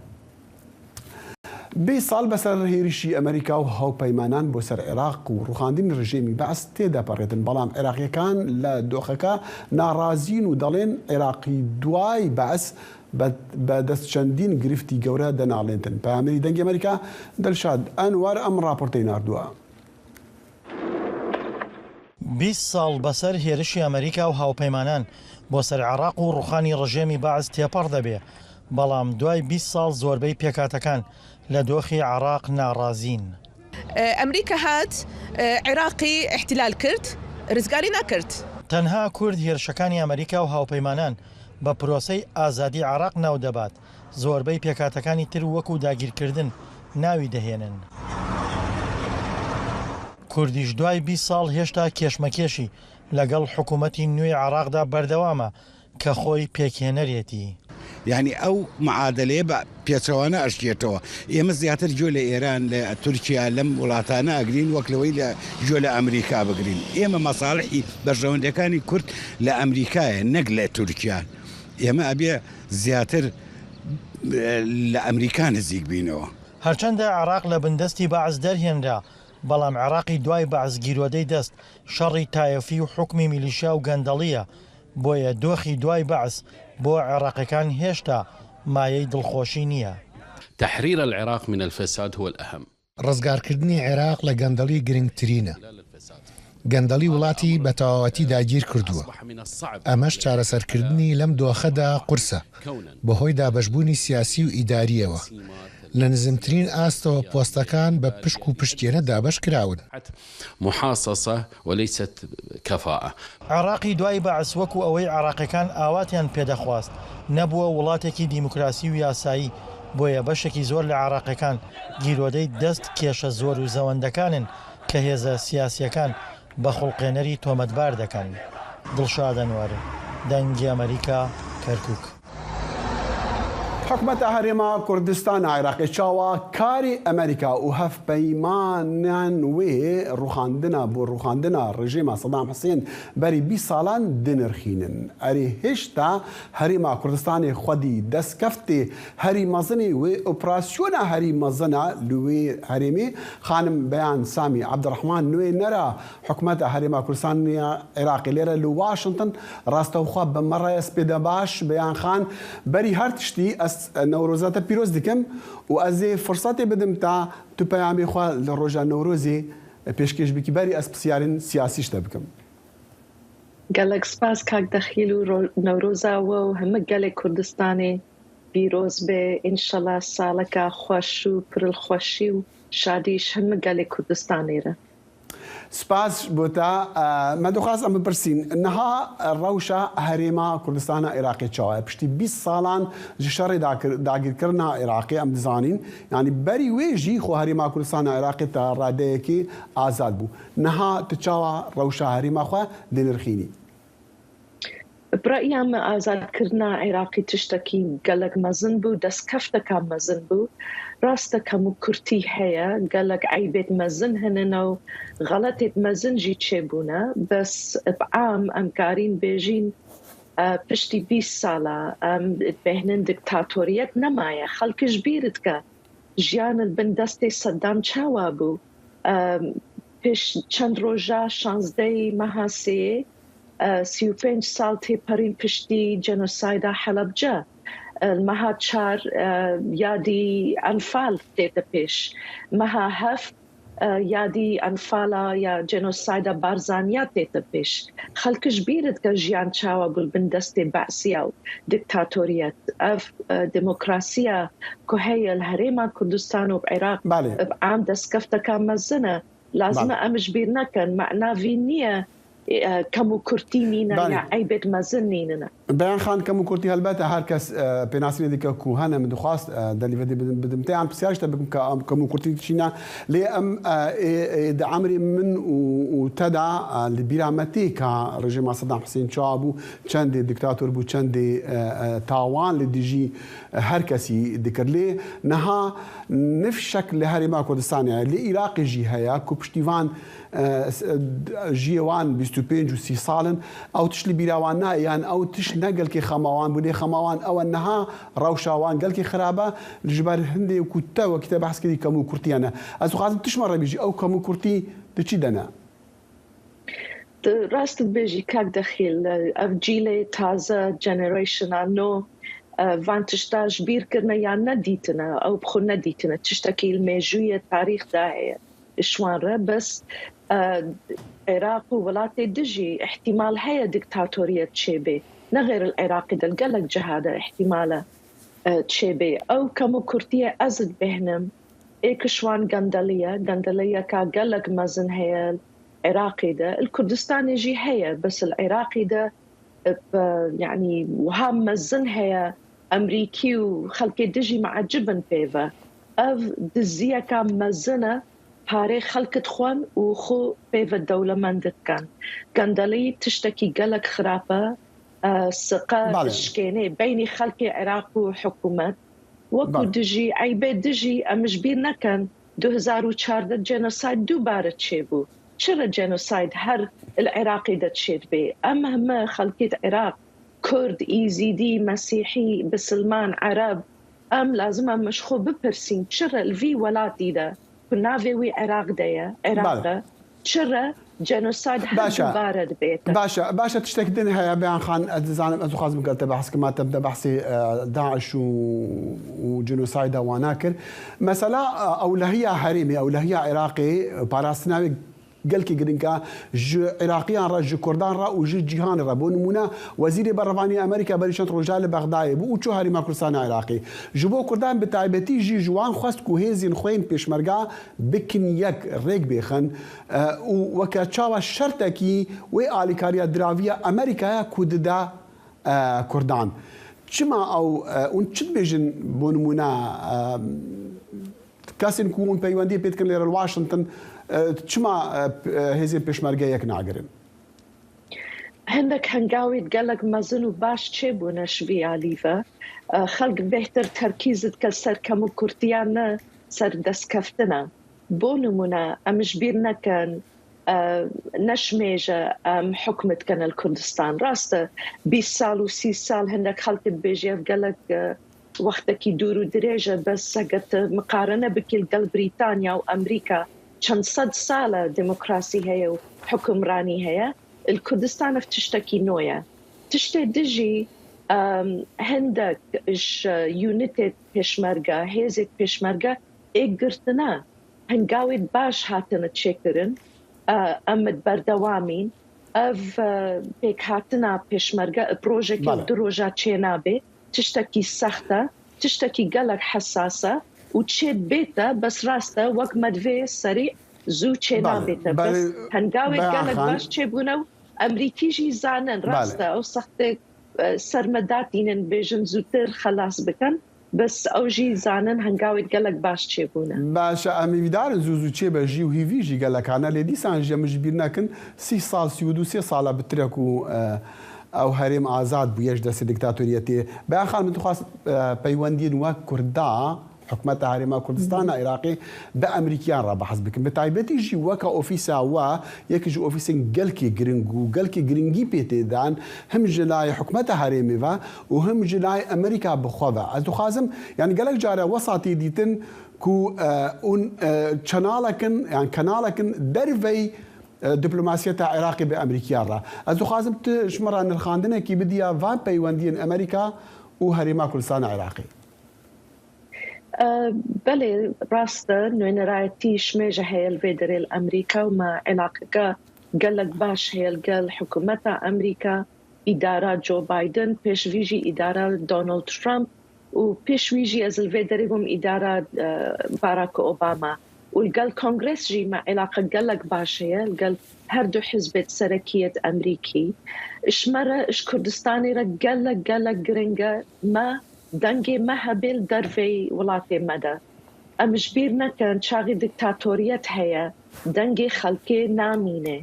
Bîst sal be ser hêrişî Amerîka û hawpeymanan bo ser Iraq û rûxandinî rejêmî Be'es tê de perêtin, belam Iraqîyekan li doxeke narazîn û delên Iraqî duay Be'es be, be dest çendîn girîftî gewre de nalêndin. Peyamêrî Dengê Amerîka Dilşad Enwer em raporteyî narduwa. بیست ساڵ بەسەر هێرشی ئەمریکا و هاوپەیمانان بۆ سەر عێراق و ڕوخانی ڕژێمی بەعس تێپەڕ دەبێ، بەڵام دوای بیست ساڵ زۆربەی پێکاتەکان لە دۆخی عێراق ناڕازین. ئەمریکا هات، عێراقی ئیحتیلال کرد، ڕزگاری نەکرد. تەنها کورد هێرشەکانی ئەمریکا و هاوپەیمانان بە پرۆسەی ئازادی عێراق ناو دەبات، زۆربەی پێکاتەکانی تر وەکو داگیرکردن ناوی دەهێنن. کوردیش دوای بیست ساڵ هێشتا کێشمەکێشی لەگەڵ حکوومەتی نوێی عێراقدا بەردەوامە کە خۆی پێکهێنەرێتی. یعنی ئەو معادلەیە بە پێچەوانە ئەشکێتەوە. ئێمە زیاتر گوێ لە ئێران، لە تورکیا، لەم وڵاتانە ئەگرین وەک لەوەی لە گوێ لە ئەمریکا بگرین. ئێمە مەساڵحی بەرژەوەندەکانی کورد لە ئەمریکایە، نەک لە تورکیا. ئێمە ئەبێ زیاتر لە ئەمریکا نزیک بینەوە. هەرچەندە عێراق لە بندەستی بەعس دەرهێنرا، بەڵام عێراقی دوای بەعس گیرۆدەی دەست شەڕی تایەفی و حکمی میلیشیا و گەندەڵیە، بۆیە دۆخی دوای بەعس بۆ عێراقیەکان هێشتا مایەی دڵخۆشی نییە. تحرير العراق من الفساد هو الأهم. ڕزگارکردنی عێراق لە گەندەڵی گرنگترینە. گەندەڵی وڵاتی بە تەواوەتی داگیر کردووە. ئەمەش چارەسەرکردنی لەم دۆخەدا قورسە. بەهۆی دابەشبوونی سیاسی و ئیداریەوە، لە نزمترین ئاستەوە پۆستەکان بە پشک و پشکێنە دابەش کراون. محاصصة وليست كفاءة. عێراقی دوای بەعس وەکو ئەوەی عێراقیەکان ئاواتیان پێدەخواست نەبووە وڵاتێکی دیموکراسی و یاسایی، بۆیە بەشێکی زۆر لە عێراقیەکان گیرۆدەی دەست کێشە زۆر و زەوەندەکانن کە هێزە سیاسیەکان بە خوڵقێنەری تۆمەتبار دەکەن. دڵشاد ئەنوەر، دەنگی ئەمریکا، کەرکووک. حکومەتە هەرێما کوردستان عێراقی چاوا کاری ئەمریکا و هەفپەیمانان وێ ڕوخاندنە بۆ ڕوخاندنە ڕژێما سەدام حسێن بەری بیست ساڵان دنرخینن. ئەرێ هێشتا هەرێما کوردستانی خودی دەستکەفتێ هەری مەزنی وێ ئۆپراسیۆنە هەری مەزنە لە وێ هەرێمێ. خانم بەیان سامی عەبدڕەحمان نوێ نەرە حکومەتە هەرێما کوردستانیا عێراقی لێرە لە واشنگتن ڕاستەوخوا بە مەڕێ سپێدە باش بەیان خان بەری هەر تشتی ئەس نەورۆزەتە پیرۆز دکم و ئەزێ فرسەتێ بدم تا تو پەیامی خوا لە ڕۆژە نەورۆزی پێشکێش بکی بەری ئەس پسیارین سیاسیشتە بکەم. گەلەک سپاس کاک دەخیل و نەورۆزاوە و هەمە گەلێک کوردستانێ پیرۆز بێ ئینشەڵا ساڵەکە خۆش و پرل خۆشی و شادیش هەمە گەلێک کوردستانێرە. سپاس بۆتە مەدوخواز ئەمە پرسین نەها ڕەوشە هەرێما کوردستانە عێراقی چاوایە پشتی بیست ساڵان ji şerê dagirkirina Iraqê em dizanin, yanî berî wê jî xwe herêma Kurdistana Iraqê te radeyekê azad bû. Niha tu çawa rewşa herêma xwe dinirxînî? Bi reya min azadkirina Iraqî tiştekî gelek mezin bû, destkefteka mezin bû. Rast e kemûkurtî heye, gelek eybêt mezin hene û xeletêt mezin jî çêbûne. Bes bi am em karîn bêjîn, Piştî bîst sala em dibêhnin diktatoriyet nemaye. Xelk ji bîr dike jiyan li bin destê Seddam çawa bû. Pêş çend roja şazdehê meha sêyê, sî û pênc sal têperîn piştî jenosayda Helebce. Li meha çar yadî Enfal tête pêş. Meha heft e, yadî enfala ya jenosayda Barzaniya tête pêş. Xelk ji bîr dike jiyan çawa bû li bin destê Be'siya û diktatoriyet. Ev, e, demokrasiya ku heye li Herêma Kurdistan û bi Iraq Belê. bi am destkefteka mezin e. Lazim e Belê. em ji bîr nekin. Mana vî niye, e, kem û kurtî nîne Belê. ya eybêt mezin nînine. Beyan Xan, kem û kurtî helbet e her kes, e, pênasînê dike ku hene, min dixwast, e, delî vedê bidim, bidim te yan pisyar ji te bikim ka em kem û kurtî çîne. Lê em, e, ê, ê, di emrê min û, û te de, e, li bîra me tê ka rejîma Sedam Husên çawa bû, çendê diktator bû, çendê, e, e, tawan li dijî, e, her kesî dikir. Lê niha nifşek li Herêma Kurdistanê heye, li Iraqê jî heye ku piştîvan e, s-, e, d-, jiyê wan bîst û pênc û sî sal in, ew tişt li bîra wan nayê, yan ew tişt ne gelkê xema wan bû, lê xema wan ew e niha rewşa wan gelkê xirab e, ji ber hindê ku te wekî te behs kirî kem û kurtiye ne. Ez dixwazim tu ji me re bêjî, ew kem û kurtî di çi de ne? Tu rast dibêjî kak Dexîl, ev cîlê taze, generationa nû, e, van tişta ji bîr kirine yan nedîtine, ew bi xwe nedîtine, tiştekî li mêjûyê tarîx de heye. ji wan re, bes, e, Iraq û welatê din jî îhtîmal heye diktatoriyet çêbê. Ne xêr li Iraqê de, li gelek ciha de îhtîmal e, e, çêbê. Ew kem û kurtiyê ez dibêhnim, ê ki ji wan gendelî ye, gendeliyeka gelek mezin heye li Iraqê de. Li Kurdistanê jî heye, bes li Iraqê de bi, yanî wiha mezin heye, Emerîkî û xelkê din jî miecib in pê ve. Ev diziyeka mezin e, parê xelk dixwin û xwe pê ve dewlemend dikin. Gendelî tiştekî gelek xirab e, e, siqe Belê. dişkênê beynî xelkê Iraq û hikûmet. Wekî Belê. dijî, eybê dijî, em ji bîr nekin, du hezar û çardeh jenosayt dubare çêbû. Çira jenosayt her li Iraqê de çêdibe? Em heme xelkê di Iraq, Kurd, Îzîdî, Mesîhî, Bisilman, Ereb, em lazim e em ji xwe bipirsîn, çira li vî welatî de ku navê wî Iraq de ye, Iraq Belê. e, çira jenosayt her Baş e. dubare dibête? Baş e, baş e, tiştek din heye, Beyan Xan, ez dizanim, ez dixwazim gel te behs kim, te, te behsê, e, DAIŞ û, û jenosayda wana kir. Mesela, e, ewlehiya herêmê, ewlehiya Iraqê, e, parastina wê gelkî giring e ji Iraqiyan re, ji Kurdan re û ji cîhanê re. Bo nimûne, Wezîrê Berevanî Amerîka berî çend roja li Bexdayê bû û çû Herêma Kurdistana Iraqê. Ji bo Kurdan bi taybetî jî ji wan xwest ku hêzên xwe yên pêşmerga bikin yek, rêk bêxin, e, û weke çawa şertekî wê alîkariya diraviya Amerîkaya ku dide, e, Kurdan. Çima ew, e, hûn çi dibêjin, bo nimûne, e, kesên ku hûn peywendiyê pê dikin lêre li Washington, e, çima, e, p-, e, hêzên pêşmerge yek nagirin? Hindek hengawî gelek mezin û baş çêbûne ji vî alî ve. E, xelk bêhtir terkîz dike ser kem û kurtiyan, ne ser destkeftina. Bo nimûne, em ji bîr nekin, e, ne ji mêj e em hukm dikin li Kurdistan. Rast e, bîst sal û sî sal hindek xelk dibêje ev gelek, e, wextekî dûr û dirêj e, bes heger tu miqarene bikî li gel Brîtanya û Amerîka, çend sed sal e demokrasî heye û hukimranî heye. Li Kurdistan ev tiştekî nû ye. Tiştê din jî, em, hindek ji unîtê pêşmerge, hêzê pêşmerge ê girtine hengawê baş hatine çêkirin. E, em ê berdewamîn. Ev, e, pêkhatina pêşmerge, e, bi rojekê û Bale. du roja çênabe. Tiştekî sext e, tiştekî gelek hesas e û çê bête, bes rast e, wek me divê serî zû çê Bale. nabête. Bale. Bes hengawê Beyan gelek Xan. baş çêbûne û Emerîkî jî zanin, rast Bale. e, ew sextê, e, ser me datînin, bêjin zûtir xelas bikin. Bes ew jî zanin hengawê gelek baş çêbûne. Baş e, em hîvîdar in zû zû çêbe jî û hîvî jî gelek hene, lê dîsan jî em ji bîr nekin, sî sal, sî û du, sê sal e bi tirek û, e, ew herêm azad bûye ji destê diktatoriyetê. Beyan Xan, min dixwast, e, peywendiyên wek Kurda, hikûmeta Herêma Kurdistana Iraqê bi Emerîkiyan re behs bikin. Bi taybetî jî weke ofîsa we, yekî ji ofîsên gelkî giring û gelkî giringî pê tê dan, him ji layê hikûmeta herêmê ve û him ji layê Amerîka bi xwe ve. Ez dixwazim, yanî gelek care wesa tê dîtin ku, e, hûn, e, çenalek in, yan kenalek in dervey, e, diplomasiyeta Iraqê bi Amerîkiyan re. Ez dixwazim tu ji min re nirxandinekî bidî ya van peywendiyên Amerîka û Herêma Kurdistana Iraqê. E, belê, rast e, nûnerayetî ji me jî heye li vê derê li Amerîka û me elaqeke gelek baş heye li gel hikûmeta Amerîka, îdara Joe Biden, pêş vî jî îdara Donald Trump û pêş wî jî ez li vê derê bûm îdara, e, Barack Obama. Û li gel Kongres jî me elaqe gelek baş heye, li gel her du hizbê serekiyê di Amerîkî. Ji me re, ji Kurdistanê re gelek, gelek giring e me dengê me hebe li derveyî welatê me de. Em ji bîr nekin, çaxî diktatoriyet heye, dengê xelkê namîne,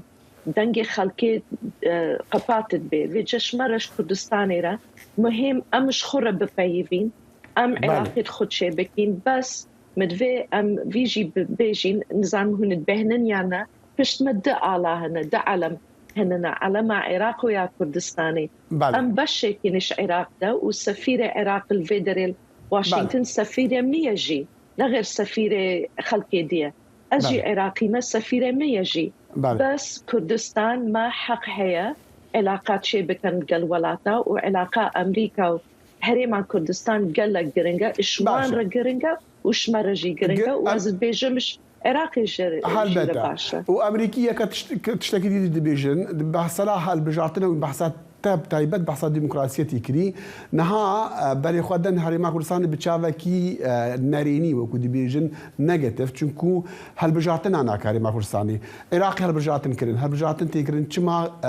dengê xelkê, e, qepat dibe. Vê çeşme re ji Kurdistanê re muhîm em ji xwe re bipeyivîn, em Belê. Iraqê di xwe çêbikîn. Bes min divê em vî jî bibêjîn, nizanim hûn dibêhnin yan ne, pişt me du ala hene, du elem hene, elema Iraq û ya Kurdistanê. Belê. Em beşekî ne ji Iraq de û sefîrê Iraq li vê derê li Washington Belê. Sefîrê min ye jî, ne xêr sefîrê xelkê diye. Ez jî Belê. Iraqî me, sefîrê min ye jî. Belê. Bes Kurdistan me heq heye elaqa çê bikin gel welata û elaqa Amerîka û Herêma Kurdistan gelek giring e, ji wan Baş e. Re giring e û ji me re jî giring e Gi- û em- ez dibêjim ji Iraqê jî re, jî re Helbete. Baş e. Û Amerîkî yeke tişt-, tiştekî dî dibêjin, di behsela hilbijartinê û behsa te bi taybet behsa demokrasiyetê kirî. Niha, e, berê xwe den Herêma Kurdistanê bi çavekî, e, nerênî, wekû dibêjin, negatif, çunku hilbijartina nake Herêma Kurdistanê. Iraqê hilbijartin kirin, hilbijartin tê kirin, çima, e,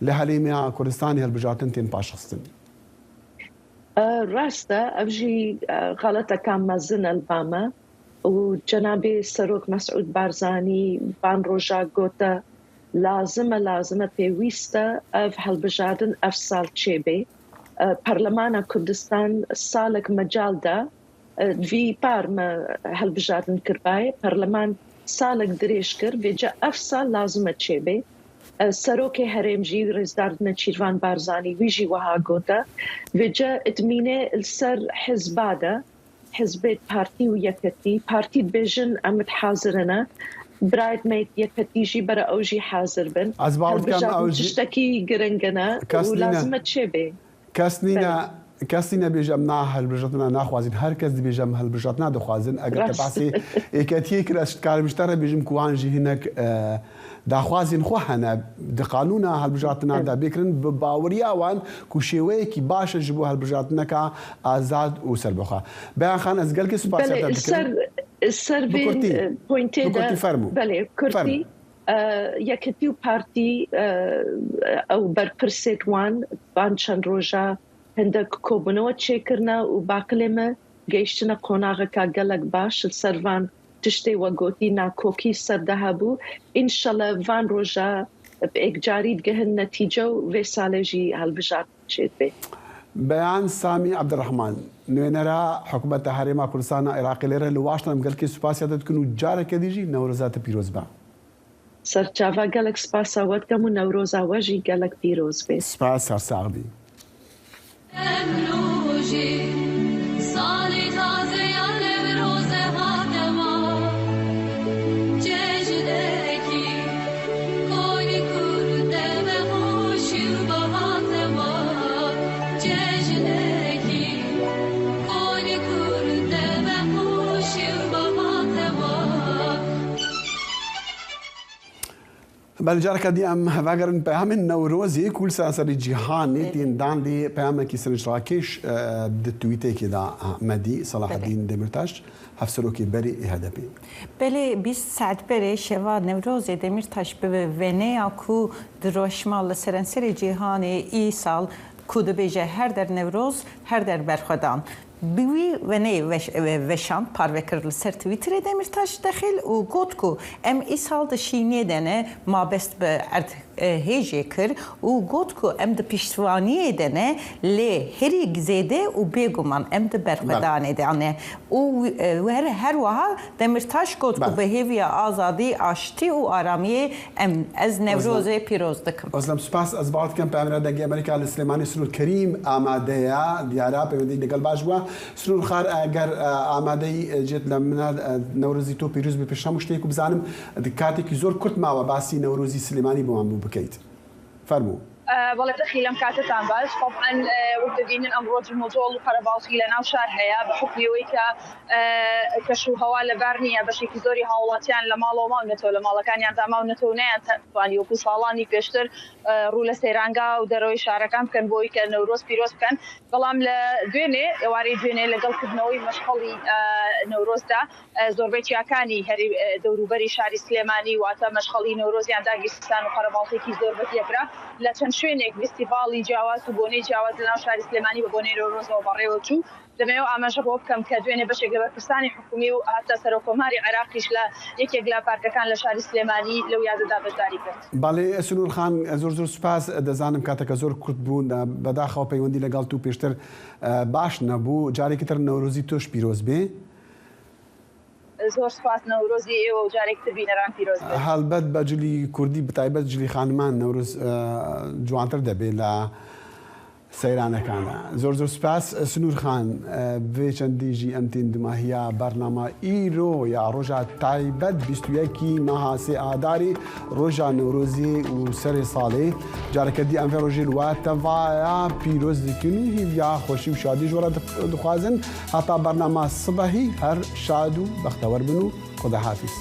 li Herêma Kurdistanê hilbijartin tên paşxistin? E, rast e, ev jî, e, xeleteka mezin e li ba me û cenabê Serok Mesûd Barzanî van roja gote, lazim e, lazim e, pêwîst e ev hilbijartin ev sal çêbê. E, Parlemana Kurdistan salek mecal da, e, vî par me hilbijartin kiribaye. Parleman salek dirêj kir, vêca ev sal lazim e çêbê. E, Serokê Herêm jî, Rêzdar Neçîrvan Barzanî, wî jî wiha gote. Vêca itmînê li ser hizba de, hizbê partî û yeketî, partî dibêjin em hazir ne. Birayet me yeketî jî bere ew jî hazir bin. Ez bawer dikim Hilbijartin ew jî tiştekî giring ne kes û nîne. Lazim e çêbê. Kes nîne, Belê. Kes nîne bêje em na hilbijartina naxwazîn. Her kes dibêje em hilbijartina dixwazin. Eger te Rast. Behsê êketiyê kir, ez dikarim ji te re bêjim ku wan jî hinek, e, daxwazên xwe hene. Di qanûna hilbijartina Belê. De bê kirin, bi baweriya wan ku şêweyekî baş e ji bo hilbijartineka azad û serbixwe. Beyan Xan, ez gelkî spasiya Belê, te dikim. Ser, ser Bi vê, kurtî. E, pointê Bi kurtî de, fermû. Belê, kurtî. Fermû. E, yeketî û partî, e, ew berpirsê wan, van çend roja hindek kobûnewe çêkirine û baqilê me gehiştine qonaxeka gelek baş. Li ser van tiştê we gotî nakokî ser de hebû. Înşallah van roja bi êkcarî digihin netîce û vê salê jî hilbijartin çêdibe. Beyan Samî Ebdirehman, nûnera Hikûmeta Herêma Kurdistana Iraqê lê re li Washington, em gelkî spasiya te dikin û careke dî jî Newroza te pîroz be. Serçava gelek spasa we dikim û Newroza we jî gelek pîroz bê. Spas, ser sax bî. Em rojê salê taze ya Newroze hate ma. Cejnekî kolî Kurd deme xweşî û bahate ma. Cejnekî kolî Kurd deme xweşî û bahate ma. Belê, careke dî em vegerin peyamên Newrozê ku li seranserî cîhanê Belê. Tên dan, lê peyamekî sevinçrakêş, e, di tweetekê de, e, me dî, Belê. Selaheddîn Demîrtaş, hevserokê berê ê H D P. Belê, bîst saet berê şeva Newrozê Demîrtaş bi wêneya ku diroşma li seranserê cîhanê îsal ku dibêje her der Newroz, her der berxwedan. Bi wî wêneyê weş-, e, weşand parve kir li ser Twitterê Demîrtaş Dexil û got ku em îsal di şînê de ne, mabest bi erd, e, hêjê kir û got ku em di piştvaniyê de ne, lê herî zêde û bêguman em di berxwedanê de ne. Û, e, her, her wiha Demîrtaş got ku Belê. Bi hêviya azadî, aştî û aramiyê em, ez Newrozê pîroz dikim. Özlem, spas. Ez bawer dikim peyamnêra Dengê Amerîka li Silêmanî Sinûr Kerîm amade ye. Diyar e, peywendiyek digel baş bû. Sinûr Xar, eger, e, amadeyî, e, cêt li min e, Newrozî to pîroz be, pêş hemû ştê ku bizanim, di katekî zor kurt mawe basî Newrozî Silêmanî bi wan bû bikeyt. Fermû. بەڵێ، دەخی لەم کاتتان باش. طبعاً، وەک دەبینن، ئەمڕۆ جموجۆڵ و قەرەباڵخی لە ناو شار هەیە، بە حکمی ئەوەی کە کەش و هەوا لەبار نییە. بەشێکی زۆری هاوڵاتیان لە ماڵەوە ماونەتەوە، لە ماڵەکانیاندا ماونەتەوە، نەیان توانی وەکو ساڵانی پێشتر ڕوو لە سەیرانگا و دەرەوەی شارەکان بکەن، بۆی کە نەورۆز پیرۆز بکەن. بەڵام لە دوێنێ، ئێوارەی دوێنێ، لەگەڵ کردنەوەی مەشخەڵی نەورۆزدا، زۆربەی چیاکانی هەری دەوروبەری شاری سلێمانی، واتە مەشخەڵی نەورۆزیان داگیرسان و قەرەباڵخێکی زۆر بەدیەکرا. لە چەند شوێنێک فیستیڤاڵی جیاواز و بۆنەی جیاواز لە ناو شاری سلێمانی بە بۆنەی نەورۆزەوە بەڕێوە چوو. دەمەوێت ئەو ئاماژە بۆ بکەم کە دوێنێ بەشێک لە بەرپرسانی حکومی و هەتا سەرۆکۆماری عێراقیش لە یەکێک لە پارکەکان لە شاری سلێمانی لەو یادەدا بەشداری کرد. بەڵێ، سنوور خان، زۆر زۆر سوپاس. دەزانم کاتەکە زۆر کورت بوو، بەداخەوە پەیوەندی لەگەڵ تو پێشتر باش نەبوو. جارێکی تر نەورۆزی تۆش پیرۆز بێ. زۆر سپاس، نەورۆزی ئێوە و جارێک تر بینەران پیرۆز بێت. هەڵبەت بە جلی کوردی، بە تایبەت جلی خانمان نەورۆز جوانتر دەبێت لە سەیرانەکانە. زۆر زۆر سپاس سنوور خان. بێ چەندی ژی ئەم تین دوماهیا بەرنامە ئیرۆ یا ڕۆژە تایبەت بیست و یەکی ماها سێ ئاداری، ڕۆژە نەورۆزی و سەرێ ساڵێ. جارەکە دی ئەم ڕۆژی لواتە وایە پیرۆز دکن و هیویا خۆشی و شادی ژۆرە دخوازن. هەتا بەرنامە سبەهی هەر شاد و بەختەوەر بن و خدا حافظ.